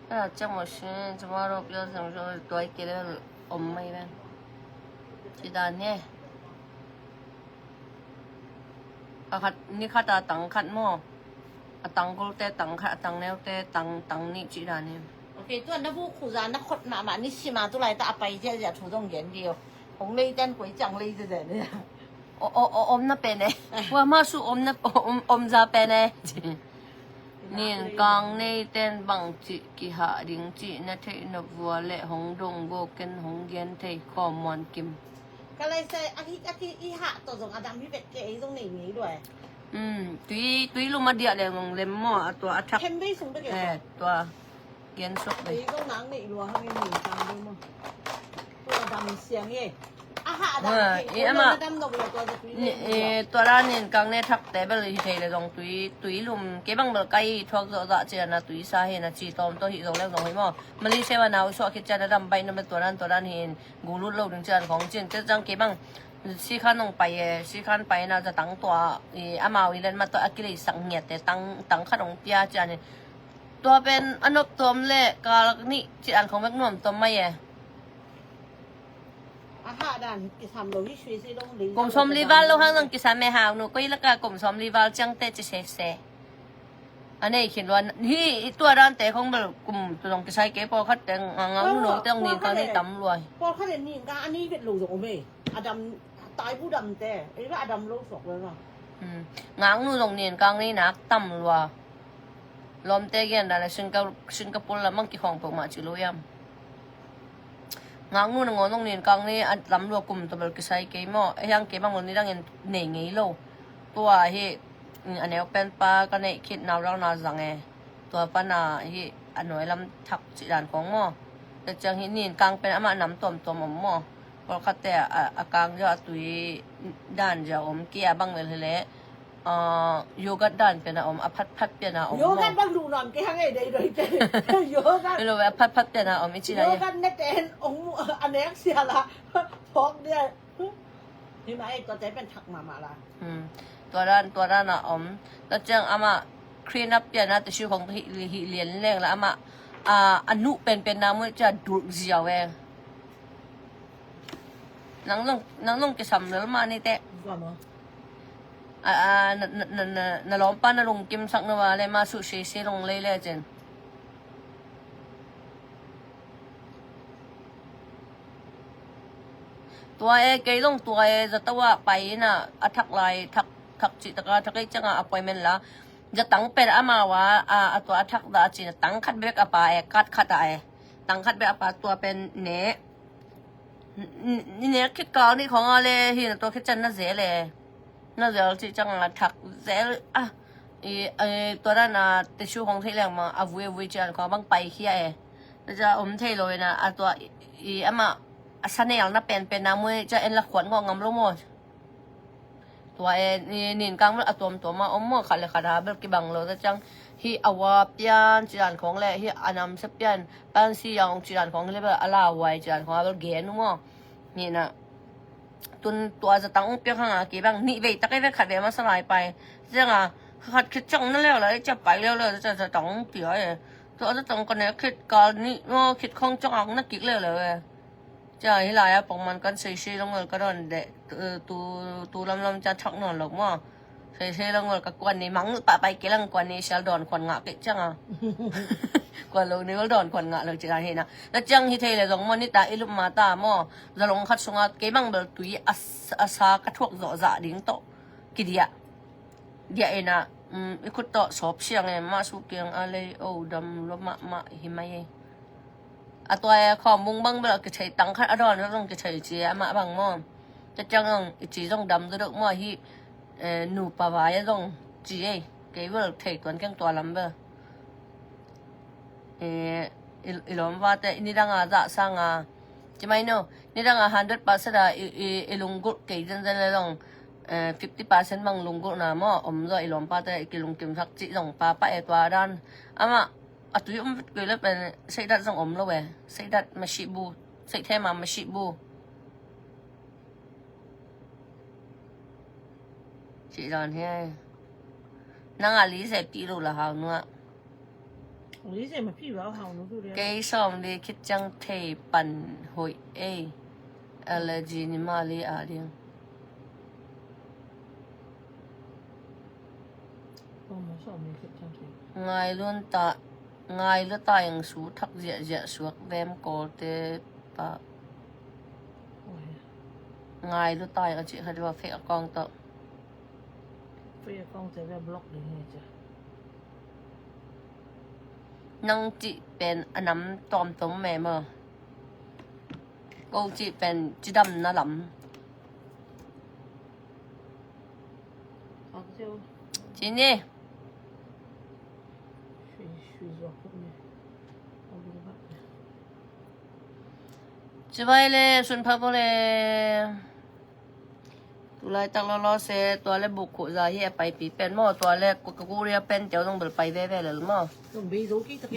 Ka ciang maw sin, tomorrow pia zong zong tuai kei le om mai ven. Ci dan he. A khat, ni khat a tang khat maw. A tang kul te tang khat, a tang neu te tang, tang ni ci dan he. Ok, tua na bu khu za na khot mahmah ni sima tu lai ta a pai zia zia thu zong gen di o. Hong lei ten koi ciang lei zia zia ni. O, o, o, om na pen e. Hua ma su om na, om, om za pen e. Nin kang nei ten bang ci ki ha ding ci na thei na vua le hong dong go ken hong gen thei khom mon kim. Ka lai sai a hi, a hi i ha to zong a dam hi vet ke ei zong nei ngei lua e. Um, tui, tui lum a diah le ngong lem maw a tua a thak. Hem bei sung bek e. Eh, tua. Gen suk le. Ei zong nang nei lua hang in nin kang bei maw. Tua dam siang e. A ha dam. Tua dam nok le tua dam ni. Eh, tua dan nin kang ne thak te bel hi thei le zong tui, tui lum. Ke bang bel kai thuak zo za ci ana tui sa hi na ci tom to hi zong le zong hi maw. Mali se wa nau so khit cian a dam bai na bel tua dan, tua dan hin. Gulut lo ding cian khong cin te ciang ke bang. Si khan nong pai e, si khan pai na za tang tua. I amau i len ma tua a kilei sak ngiat te tang, tang khat ong pia cian e. Tua pen a nop tuam le kal nih ci an khong bek nuam tuam mai e. A ha dan kisam lo hi sui si long lei. Kum som li val lo hang nang kisam e hau nu koi laka kum som li val ciang te ci se se. A nei khin luan hi i tua dan te khong bel kum tu long kisai ke pawl khat te nga nga nu no te ong nin kang nei tam luai. Pawl khat te nin kang a ni vet lo zong om e. A dam tai bu dam te. Ei ba a dam lo sok le na. Ngak nu zong nin kang nei nak tam lua. Lawmte gen dan a Singapore lam ang kikhawng peuhmah ci lo iam. Ngaknu nangawn zong nin kang ni a lam lua kum tawbel kisai kei maw? A hiang kei bang lo ni dangin nei ngei lo. Tua hi a neu pen pa ka neih khit nau rau na zang e. Tua pana hi a nuai lam thak cih dan khawng maw? Tua ciang hi nin kang pen amah nam tuamtuam om maw? Pawlkhatte a kang zia a tui dan zia om kia bang vel hi leh. Yogurt dan pian a om, a phatphat pian a om. Yogurt bang luh nuam kei hang ei, dei doi te. Yogurt. Milo a phatphat pian a om i ci lai. Yogurt ne ten ong a nek sia la. Phawk dia. Hi ma ei tua te pen thak mahmah la. Tua dan, tua dan a om. Tua ciang amah clean up pian a tissue khong hi, hi lian leng la amah a nuh penpen na muh cia dulh ziau e. Nang long, nang long kisam lel mah ni teh. Guam aw. A, a, na, na, na, na, na lawmpa na lungkim sak na va le mah suh sese long lei le cin. Tua e, kei long tua e, za tawh a pai ina, a thak lai, thak, thak cih taka, thak ei cianga appointment la. Za tang pen amau a, a, a tua a thak dah a cin, tang khat bek a pa e, kat khat a e. Tang khat bek a pa tua pen ne. Ni nek khit kal ni khong a le hi na tua khit can na zel e. Na zel cih ciang a thak zel a. I tua dan a tissue khong theih leng ma a vui a vui cian khong bang pai khia e. Na cia om thei lo ina a tua i amah a sanel na penpen na mui cia en la khuan ngawh ngam lo maw. Tua e, nin kang bel a tuamtuam a om maw, khat le khat a bel kibang lo ta ciang hi a ua pian cidan khawng le hi a namsia pian pansi yang cidan khawng hi le bel a lauhuai cidan khawng a bel gen uh maw. Ni na tun tua zatang ung piak hang a kibang nih vei tak e ve khat ve masa lai pai ciang a khat khit ciang na leu lai cia pai leu leu cia zatang ung pia e. Tua zatang ka ne khit kal nih maw khit khawng ciang a na kik leu leu e. Cia hi lai a pongman kan seisei long vel ka dawn deh tu, tu, tu lamlam cia thak nawn lo maw. Seisei long vel ka kuan ni mang pah pai kei lang kuan ni sial dawn kuan ngah kei ciang a. Kuan lo ni ol dawn kuan ngah lo ci dan hi na. Na ciang hi thei le zong maw, nita i lup ma ta maw, zalong khat sunga kei bang bel tui a, a sa ka thuak zawh zah ding tawh kidiah. Diah ina, um, i khut tawh sawp siang e, mah su kiang a lei o dam lo mahmah hi mai e. A tua e khawm bung bang bel a kithei tang khat a dawn bel zong kithei ci e, amah bang maw. Tua ciang zong i ci zong dam dodok maw hi, eh, nupa vai a zong ci e. Kei bel thei tuan keng tua lam bel. Eh, i, i lawm vate, i nidanga zah sanga. Ci mai no, nidanga hundred percent a i, i, i lunggulh kei zenzen le zong, eh, fifty percent bang lunggulhna maw, om zaw i lawmpate, i kilungkimsak cih zong papa e tua dan. Amah, a tui om vet kei le pen, seidat zong om lo e, seidat masih bu, seih thema masih bu. Cih dan hi. Nang a li se pi lo la hau nuah. Kei sawm li khit ciang thei pan hoih ei. Allergy ni mah li a ding. Ngai lun ta, ngai lu ta eng su thak ziahziah suak vem kawlte pa. Ngai lu ta eng a cih khat va fake account tawh. Fake account te ve block ding hi cia. Nang cih pen a nam tawmtawm me maw. Ko cih pen cidamna lam. Cini. Cibai le sunpha bo le. Tulai tak lolo se tua le buk khuh za hi a paipi pen maw, tua le Korea pen teu dong bel pai veve lel maw.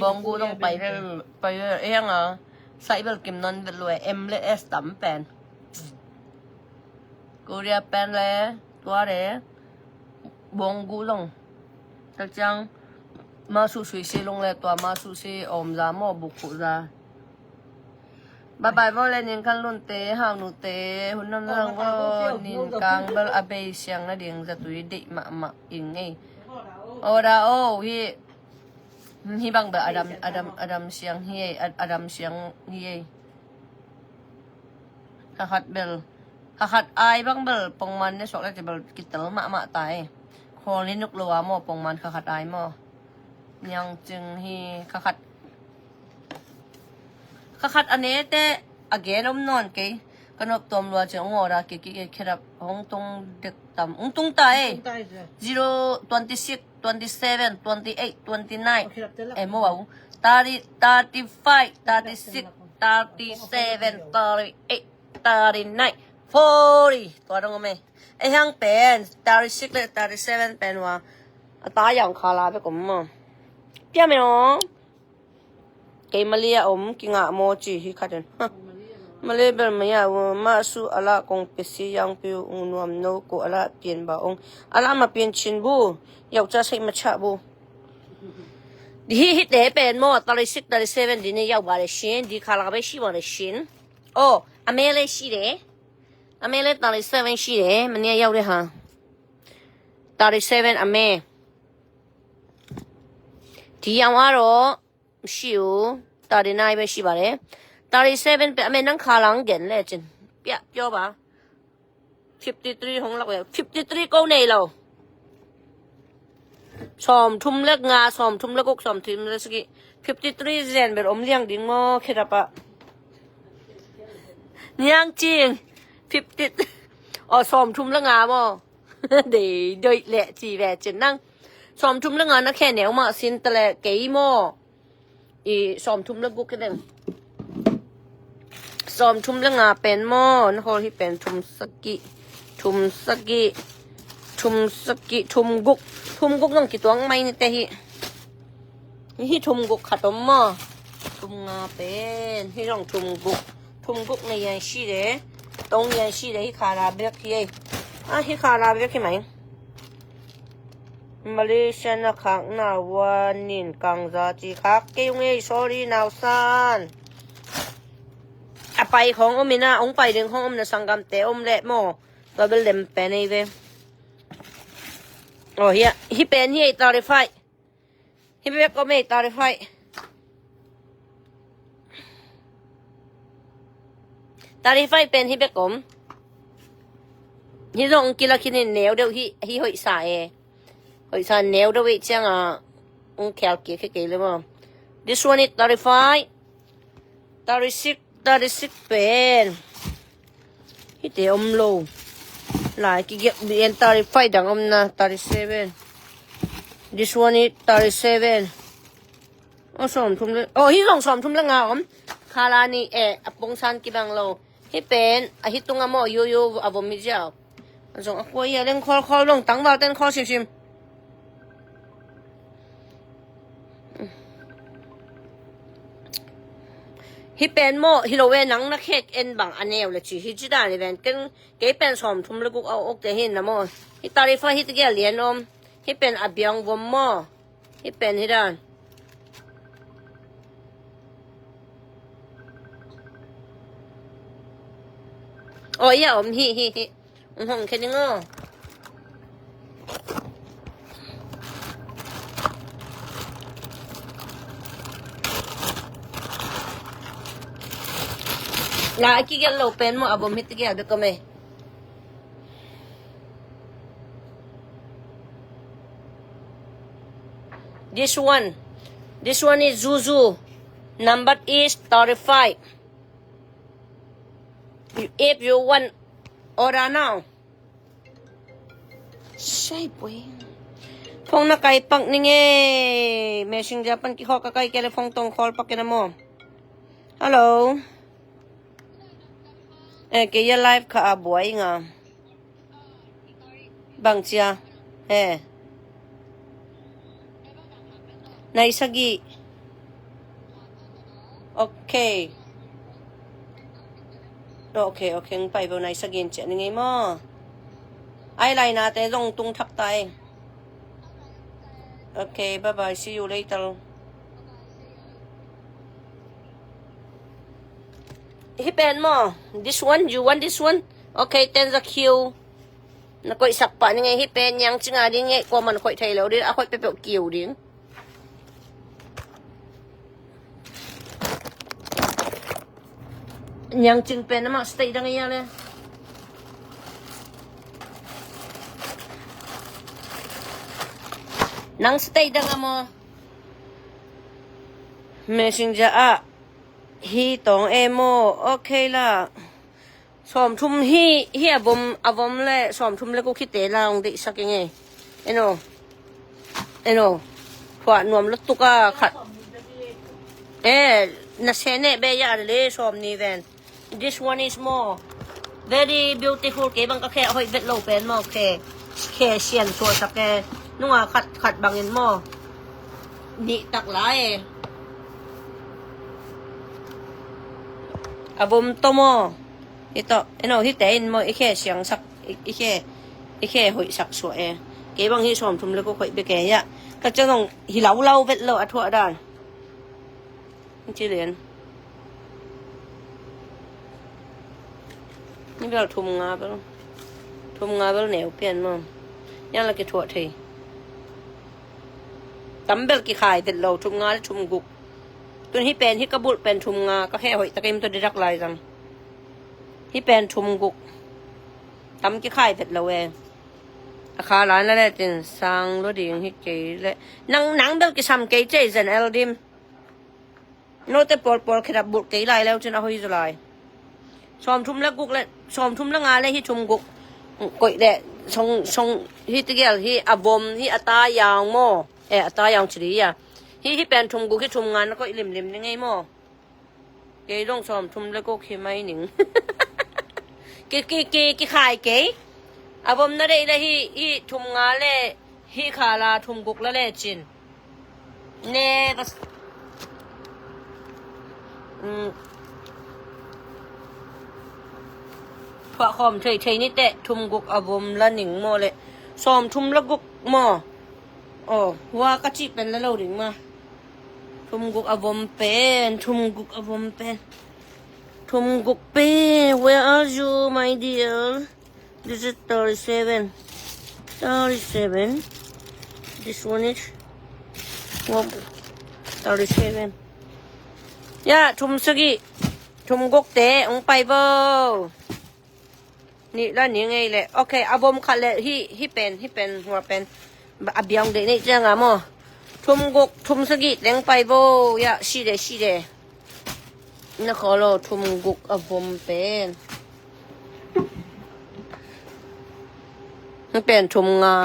Bawnggu dong pai veve, pai veve. E hanga sai bel kim non vet lue, M le S tam pen. Korea pen le tua le bawnggu dong. Tak ciang ma su sui si lung le tua ma su si om za maw, buk khuh za. Bye bye vo le ning kan lunte, hau nute, hun nam na lang vo, nin kang bel a bei siang na ding za tui deih mahmah ing ei. O da o hi. Hi bang bel adam, adam, adam siang hi ei, ad-, adam siang hi ei. Kha khat bel, kha khat ai bang bel pongman ne suak le ci bel kitel mahmah ta ei. Khawl ni nuk lo a maw pongman kha khat ai maw. Niang cing hi kha khat. Kha khat a nete a gen om nawn kei. Ka nop tuam lua cing ong awda kiki kei khedap hong tung dek tam. Ong tung ta ei. Zero, twenty six, twenty seven, twenty eight, twenty nine. Ei mo au. Thirty, thirty five, thirty six, thirty seven, thirty eight, thirty nine, forty. Tua dong om ei. Ei hang pen thirty six le thirty seven pen wa. A ta yang khala bek om maw. Pia me ong. Kei Malia om kingah maw ci hi khat in. Malia bel maya u ma su ala kong pesi yang piu ung nuam no ko ala pian ba ong. Ala ma pian chin bu. Yau ca sei ma cha bu. Di hi hi te pen maw thirty six, thirty seven di ne yau ba le shin, di khala be shi ba le shin. Oh, a me le shi de. A me le thirty seven shi de, mania yau de ha. Thirty seven a me. Ti yang wa ro. Siu, thirty nine ve si ba le. Thirty seven pe, a me nang kha lang gen le cin. Pia, pio ba. Fifty three hong lak ve. Fifty three ko nei lo. Sawm thum le nga, sawm thum le guk, sawm thum le sagi. Fifty three zen bel om liang ding maw, khedap a. Niang cing. Fifty. Aw, sawm thum le nga maw. Dei, dei le ci ve cin nang. Sawm thum le nga na khe neu ma sin ta le kei maw. I sawm thum le guk hi deng. Sawm thum le nga pen maw, na hawl hi pen thum sagi, thum sagi, thum sagi, thum guk. Thum guk zong kituang mai ni te hi. Hi thum guk khat om maw. Thum nga pen, hi zong thum guk. Thum guk na yan si de. Tong yan si de, hi khala bek hi ei. A, hi khala bek hi mai. Malaysia na khak na ua nin kang za ci khak kei ung ei, sorry nausan. A pai khong om ina, ong pai ding khong om na sanggam te om le maw. Tua bel lem pen ei ve. Oh, hi a, hi pen hi ei thirty five. Hi bek om ei thirty five. Thirty-five pen hi bek om. Hi zong kila khin in neu deuh hi, hi hoih sa e. Hoih sa neu deuh e ciang a. Ong khial kik khe kei le maw. This one is thirty-five. Thirty-six, thirty-six pen. Hite om lo. Lai kigiak bi en thirty-five dang om na, thirty-seven. This one is thirty-seven. Oh, sawmthum le, oh, hi zong sawmthum le nga om. Khala ni e, a pongsan kibang lo. Hi pen, a hi tunga maw, yo yo, a vom mi ziau. A zong a kua hi a leng khawl khawl long tangval ten khawl simsim. Hi pen maw, hi lo e nang na khek en bang a neu le ci hi ci dan i ven. Ken, kei pen sawmthum le guk a ok te hi na maw. Hi thirty-five hi tegel lian om. Hi pen a biang vom maw. Hi pen hi dan. Oh, ia om hi, hi, hi. Ong hong khe ning aw. La, a kigial lo pen maw, a vom hi tegel bek om e. This one. This one is Zuzu. Number is thirty-five. If you want, order now. Sai pui. Phone na kai pak ning e. Messenger pan kikhawk ka kai kei le phone tong call pak kei na maw. Hello. Eh, kei a live kha a buai nga. Bang cia. Eh. Nai sagih. Ok. Ok, ok. Pai bo nai sagih in ciah ni ngei maw. Ai lai na te zong tung thak tai. Ok, bye bye. See you later. Hi pen maw. This one, you want this one? Ok, ten za kiu. Na koihsak pah ni ngei hi pen niang cinga ding ngei kua man koih thei lo ding a koih pepeuh kiu ding. Niang cing pen amah state dang ia le. Nang state dang a maw. Messenger ah. Hi tong e maw. Ok la. Sawmthum hi, hi a vom, a vom le sawmthum le guk hi te la ong deihsak ing e. Eno. Eno. Khuah nuam lutuk a khat. Eh, na se ne be ya le sawm ni ven. This one is more very beautiful. Kei bang ka khe hoih vet lo pen maw khe. Khe sian suasak e. Nunga khat, khat bangin maw. Nih tak la e. A vom to maw. Hi tawh, eno hi te in maw, i khe siangsak, i, i khe, i khe hoihsak suah e. Kei bang hi sawmthum le kua hoih bek e, ya. Ka ciang zong hi lau lau vet lo a thuah dan. Ci lian. Ni bel thum nga bel. Thum nga bel neu pian maw. Yang la ki thuah thei. Tam bel ki khai vet lo, thum nga le thum guk. Tun hi pen hi ka bulh pen thum nga, ka khe hoih takim tawh didak lai zang. Hi pen thum guk. Tam kikhai vet lo e. A kha lai na le tin sang lo ding hi kei le. Nang, nang bel kisam kei cei zen el dim. Note pawl pawl khedap bulh kei lai leu cin a hoi zaw lai. Sawmthum le guk le, sawmthum le nga le hi thum guk. Koih le, song, song, hi tegel hi a vom, hi a ta yaung maw. Eh, a ta yaung cili ya. Hi, hi pen thum guk hi thum nga na koih limlim ni ngei maw. Kei dong sawmthum le guk hi mai ning. Ki, ki, ki, kikhai kei. A vom na deih le hi, hi thum nga le, hi kha la thum guk la le cin. Ne, bas. Mm. Phuah khawm thei thei ni teh, thum guk a vom la ning maw le. Sawmthum la guk maw. Oh, hua ka cih pen la lo ding ma. Thum guk a vom pen, thum guk a vom pen. Thum guk pen, where are you, my dear? This is thirty-seven. Thirty-seven. This one is, wow, thirty-seven. Yeah, thum sagih. Thum guk te hong pai vo. Nih la nih ngei leh. Ok, a vom khat leh hih, hih pen, hih pen, hua pen. A biang deih neih ciang a maw. Thum guk, thum sagih teng pai vo. Ya, si de, si de. Na khaw lo, thum guk a vom pen. Hih pen thum nga.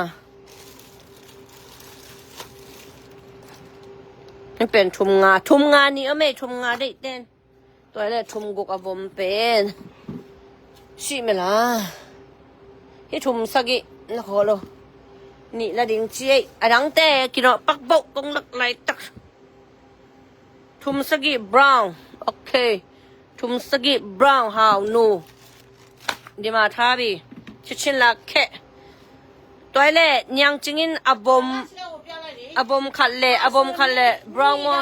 Hih pen thum nga. Thum nga nih a mei, thum nga deih ten. Tua leh thum guk a vom pen. Sih mela. Hih thum sagih na khaw lo. Nih la ding ci ei. A dangte kinawh pak boh kong lak laitak. Thum sagih brown. Ok. Thum sagih brown hau nu. Dima thabi. Cicin la kheh. Tua leh niang cingin a vom, a vom khat leh, a vom khat leh brown maw.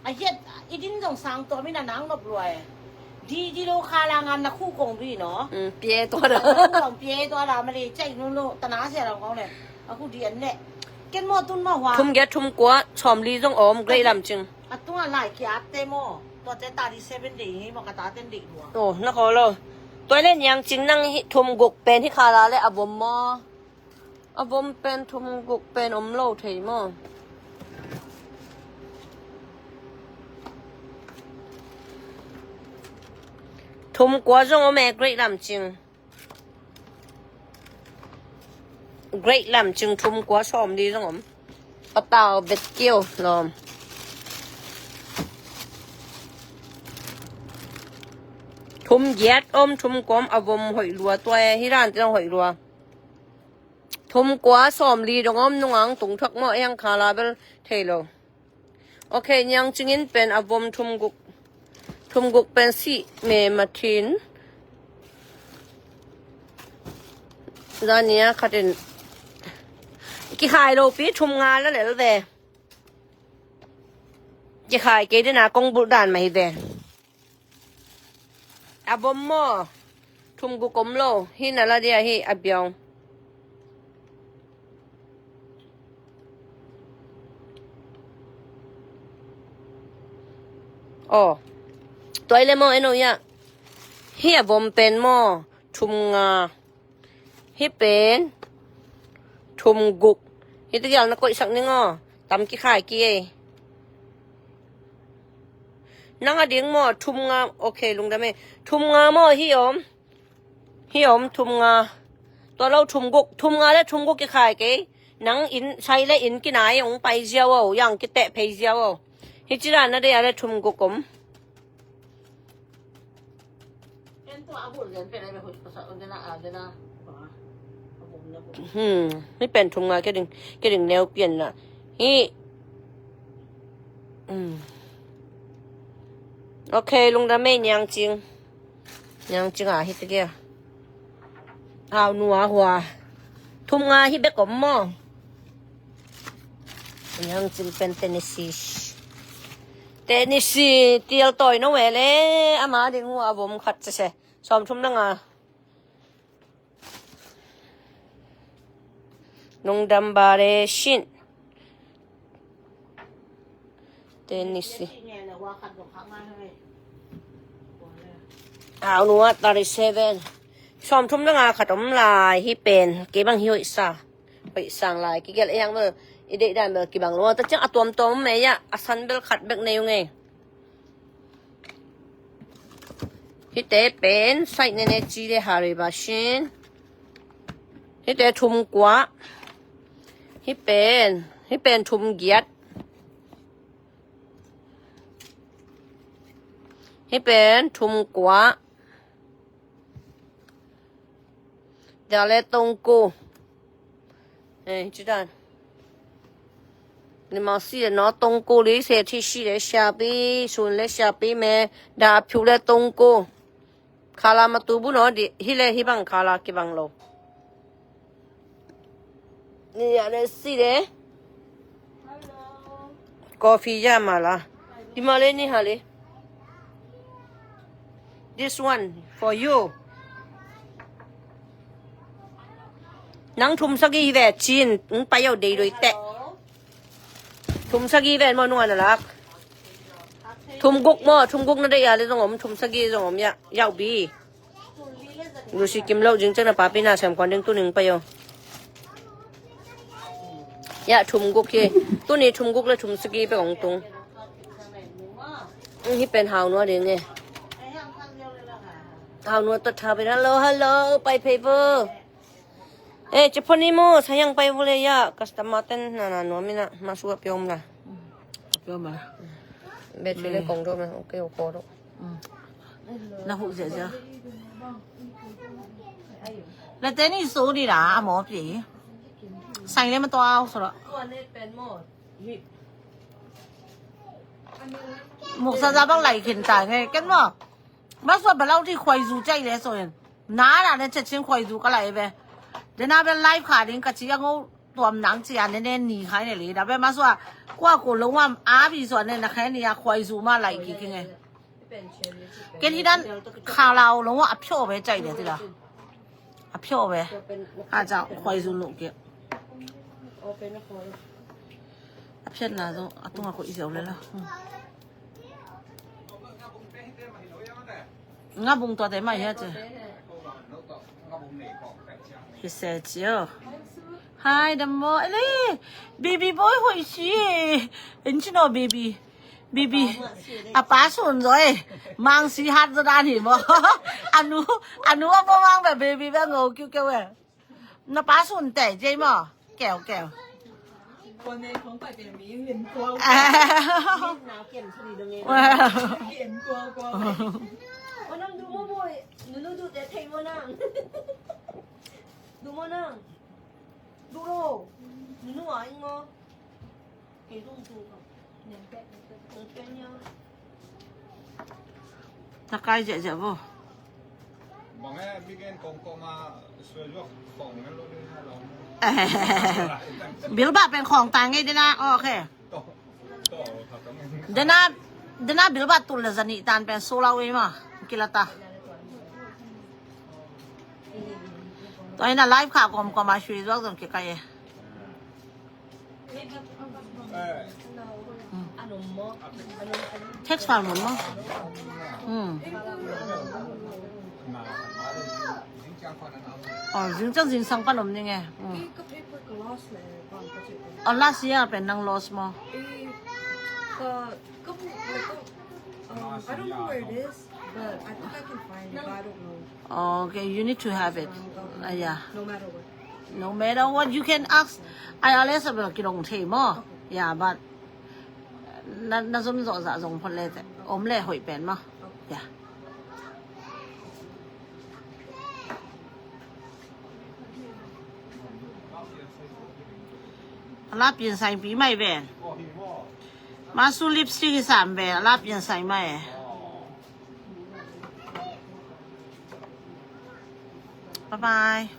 A hiat i din zong sang tua mi na nang nop luai. Di di lo kha la ngan na khu kong bi no. Pie tua da. Kong pie tua da ma le cai nu lo tana sia la kong le. A khu di an le. Ken mo tun ma hua. Thum giat thum kua sawm li zong om grade lam cing. A tunga lai kia te mo. Tua te ta di seven day hi mo ka ta ten day lua. Oh, na khaw lo. Tua le niang cing nang hi thum guk pen hi kha la le a vom maw. A vom pen thum guk pen om lo thei maw. Thum kua zong om e grade lam cing. Grade lam cing thum kua sawm li zong om. Patau bet kio lawm. Thum giat om thum kua om a vom hoih lua tua e hi ran te zong hoih lua. Thum kua sawm li dong om nungang tung thuak maw eng kha la bel thei lo. Ok, niang cingin pen a vom thum guk. Thum guk pen sih me mathin. Zania khatin. Kikhai lo pi thum nga la lel ve. Kikhai kei dena kong bulh dan mah hi ve. A vom maw. Thum guk om lo. Hi na la dia hi a biang. Aw. Tuai le maw eno ya. Hi a vom pen maw. Thum nga. Hi pen. Thum guk. Hi te dial na koihsak ning aw. Tam kikhai ki ei. Nang a ding maw thum nga, ok, lungdam e. Thum nga maw hi om. Hi om thum nga. Tua lo thum guk, thum nga le thum guk kikhai kei. Nang in, sai le in kinai ong pai ziau o, yang kiteh phei ziau o. Hi ci dan na dei a le thum guk om. Hmm, hi pen thum nga ke ding, ke ding neu pian na. Hi. Hmm. Ok, lungdam e niang cing. Niang cing a hi te dia. Au nua hua. Thum nga hi bek om maw. Niang cing pen Tennessee. Tennessee tial tawi no we le. Ama ding hua vom khat se se. Sawm thum na nga. Nungdam bare shin. Tennessee. Au nua thirty seven. Sawm thum na nga khat om lai hi pen. Kei bang hi hoih sa. Hoih sang lai. Kigelh e yang bel. I deih dan bel kibang lua. Ta ciang a tuamtuam om e ya. A san bel khat bek nei ung e. Hite pen, side nene ci le hari ba shin. Hite thum kua. Hi pen, hi pen thum giat. Hi pen thum kua. Dale tongku. Eh, ci dan. Ni ma si no tongku li se thi si le siapi, sun le siapi me, da phiu le tongku. Khala ma tu bu no di, hi le hi bang khala ki bang lo. Ni ya le si le. Coffee ya ma la. Di ma le ni ha le. This one for you. Nang thum sagih ve cin, ng pa yo dei doi te. Thum sagih ve mo nunga na lak. Thum guk maw, thum guk na deih a le zong om, thum sagih zong om ya, yauh bi. Lucy kim lo jing ciang na papi na sem kuan ding tuning pai o. Ya thum guk hi, tuni thum guk le thum sagih pe ong tung. Hi pen hau nua ding e. Hau nua tot tha pen hello, hello, pai phei vo. Eh, ci phone ni maw, sayang pai vo le ya, customer ten na na nuam ina, ma sua piom la. Piom la. Battery le kong do ma, okay, okay do. Na hu zia zia. La te ni so ni la, a mo pi. Sai le ma to au so la. Muksa za bang lai khin ta nge, ken maw. Ma sua ba lau ti khuai zu cai le so en. Na na ne cecin khuai zu ka lai be. De na be live kha ding ka ci a ngo tuam nang ci a ne ne ni khai ne li. Da be ma sua kua ko lo ma a bi sua ne na khai ni a khuai zu ma lai ki ki nge. Ken hi dan kha lau lo a pyo be cai le ti la. A pyo be. A ca khuai zu lo ki. A pyo na zo a tung a ko i zo le la. Nga bung tua te mai hia ce. Hi se cio. Hai dam mo. Ele, baby boy hoi si. En ci no baby. Baby. A pa sun zo e. Mang si hat zo dan hi mo. Anu, anu a mo mang be baby be ngo kiu kiu e. Na pa sun te jei maw. Keu keu. Ua nang du maw boy. Nunu du te thei maw nang. Du maw nang. Du lo. Nunu a ing maw. Takai ziahziah vo. Bilbah pen khawng tai ngei dena. Oh, okay. Dena, dena Bilbah tul le zanih tan pen solau ei ma. Kilata. Tua ina live kha kom kom a sui zuak zong kikai e. Text file mun maw? Hmm. Oh, zing ciang zing sang pan om ning e. Hmm. Oh, last year pen nang lost maw? Um, I don't know where it is, but I think I can find it, but I don't know. Okay, you need to have it. Uh, yeah. No matter what. No matter what, you can ask. I always have a kidong thei maw. Yeah, but na na zom zo za zong phot le te. Om le hoi pen maw. Yeah. A la pian sai pi mai ve. Ma su lipstick hi sam ve, a la pian sai mai. Bye bye.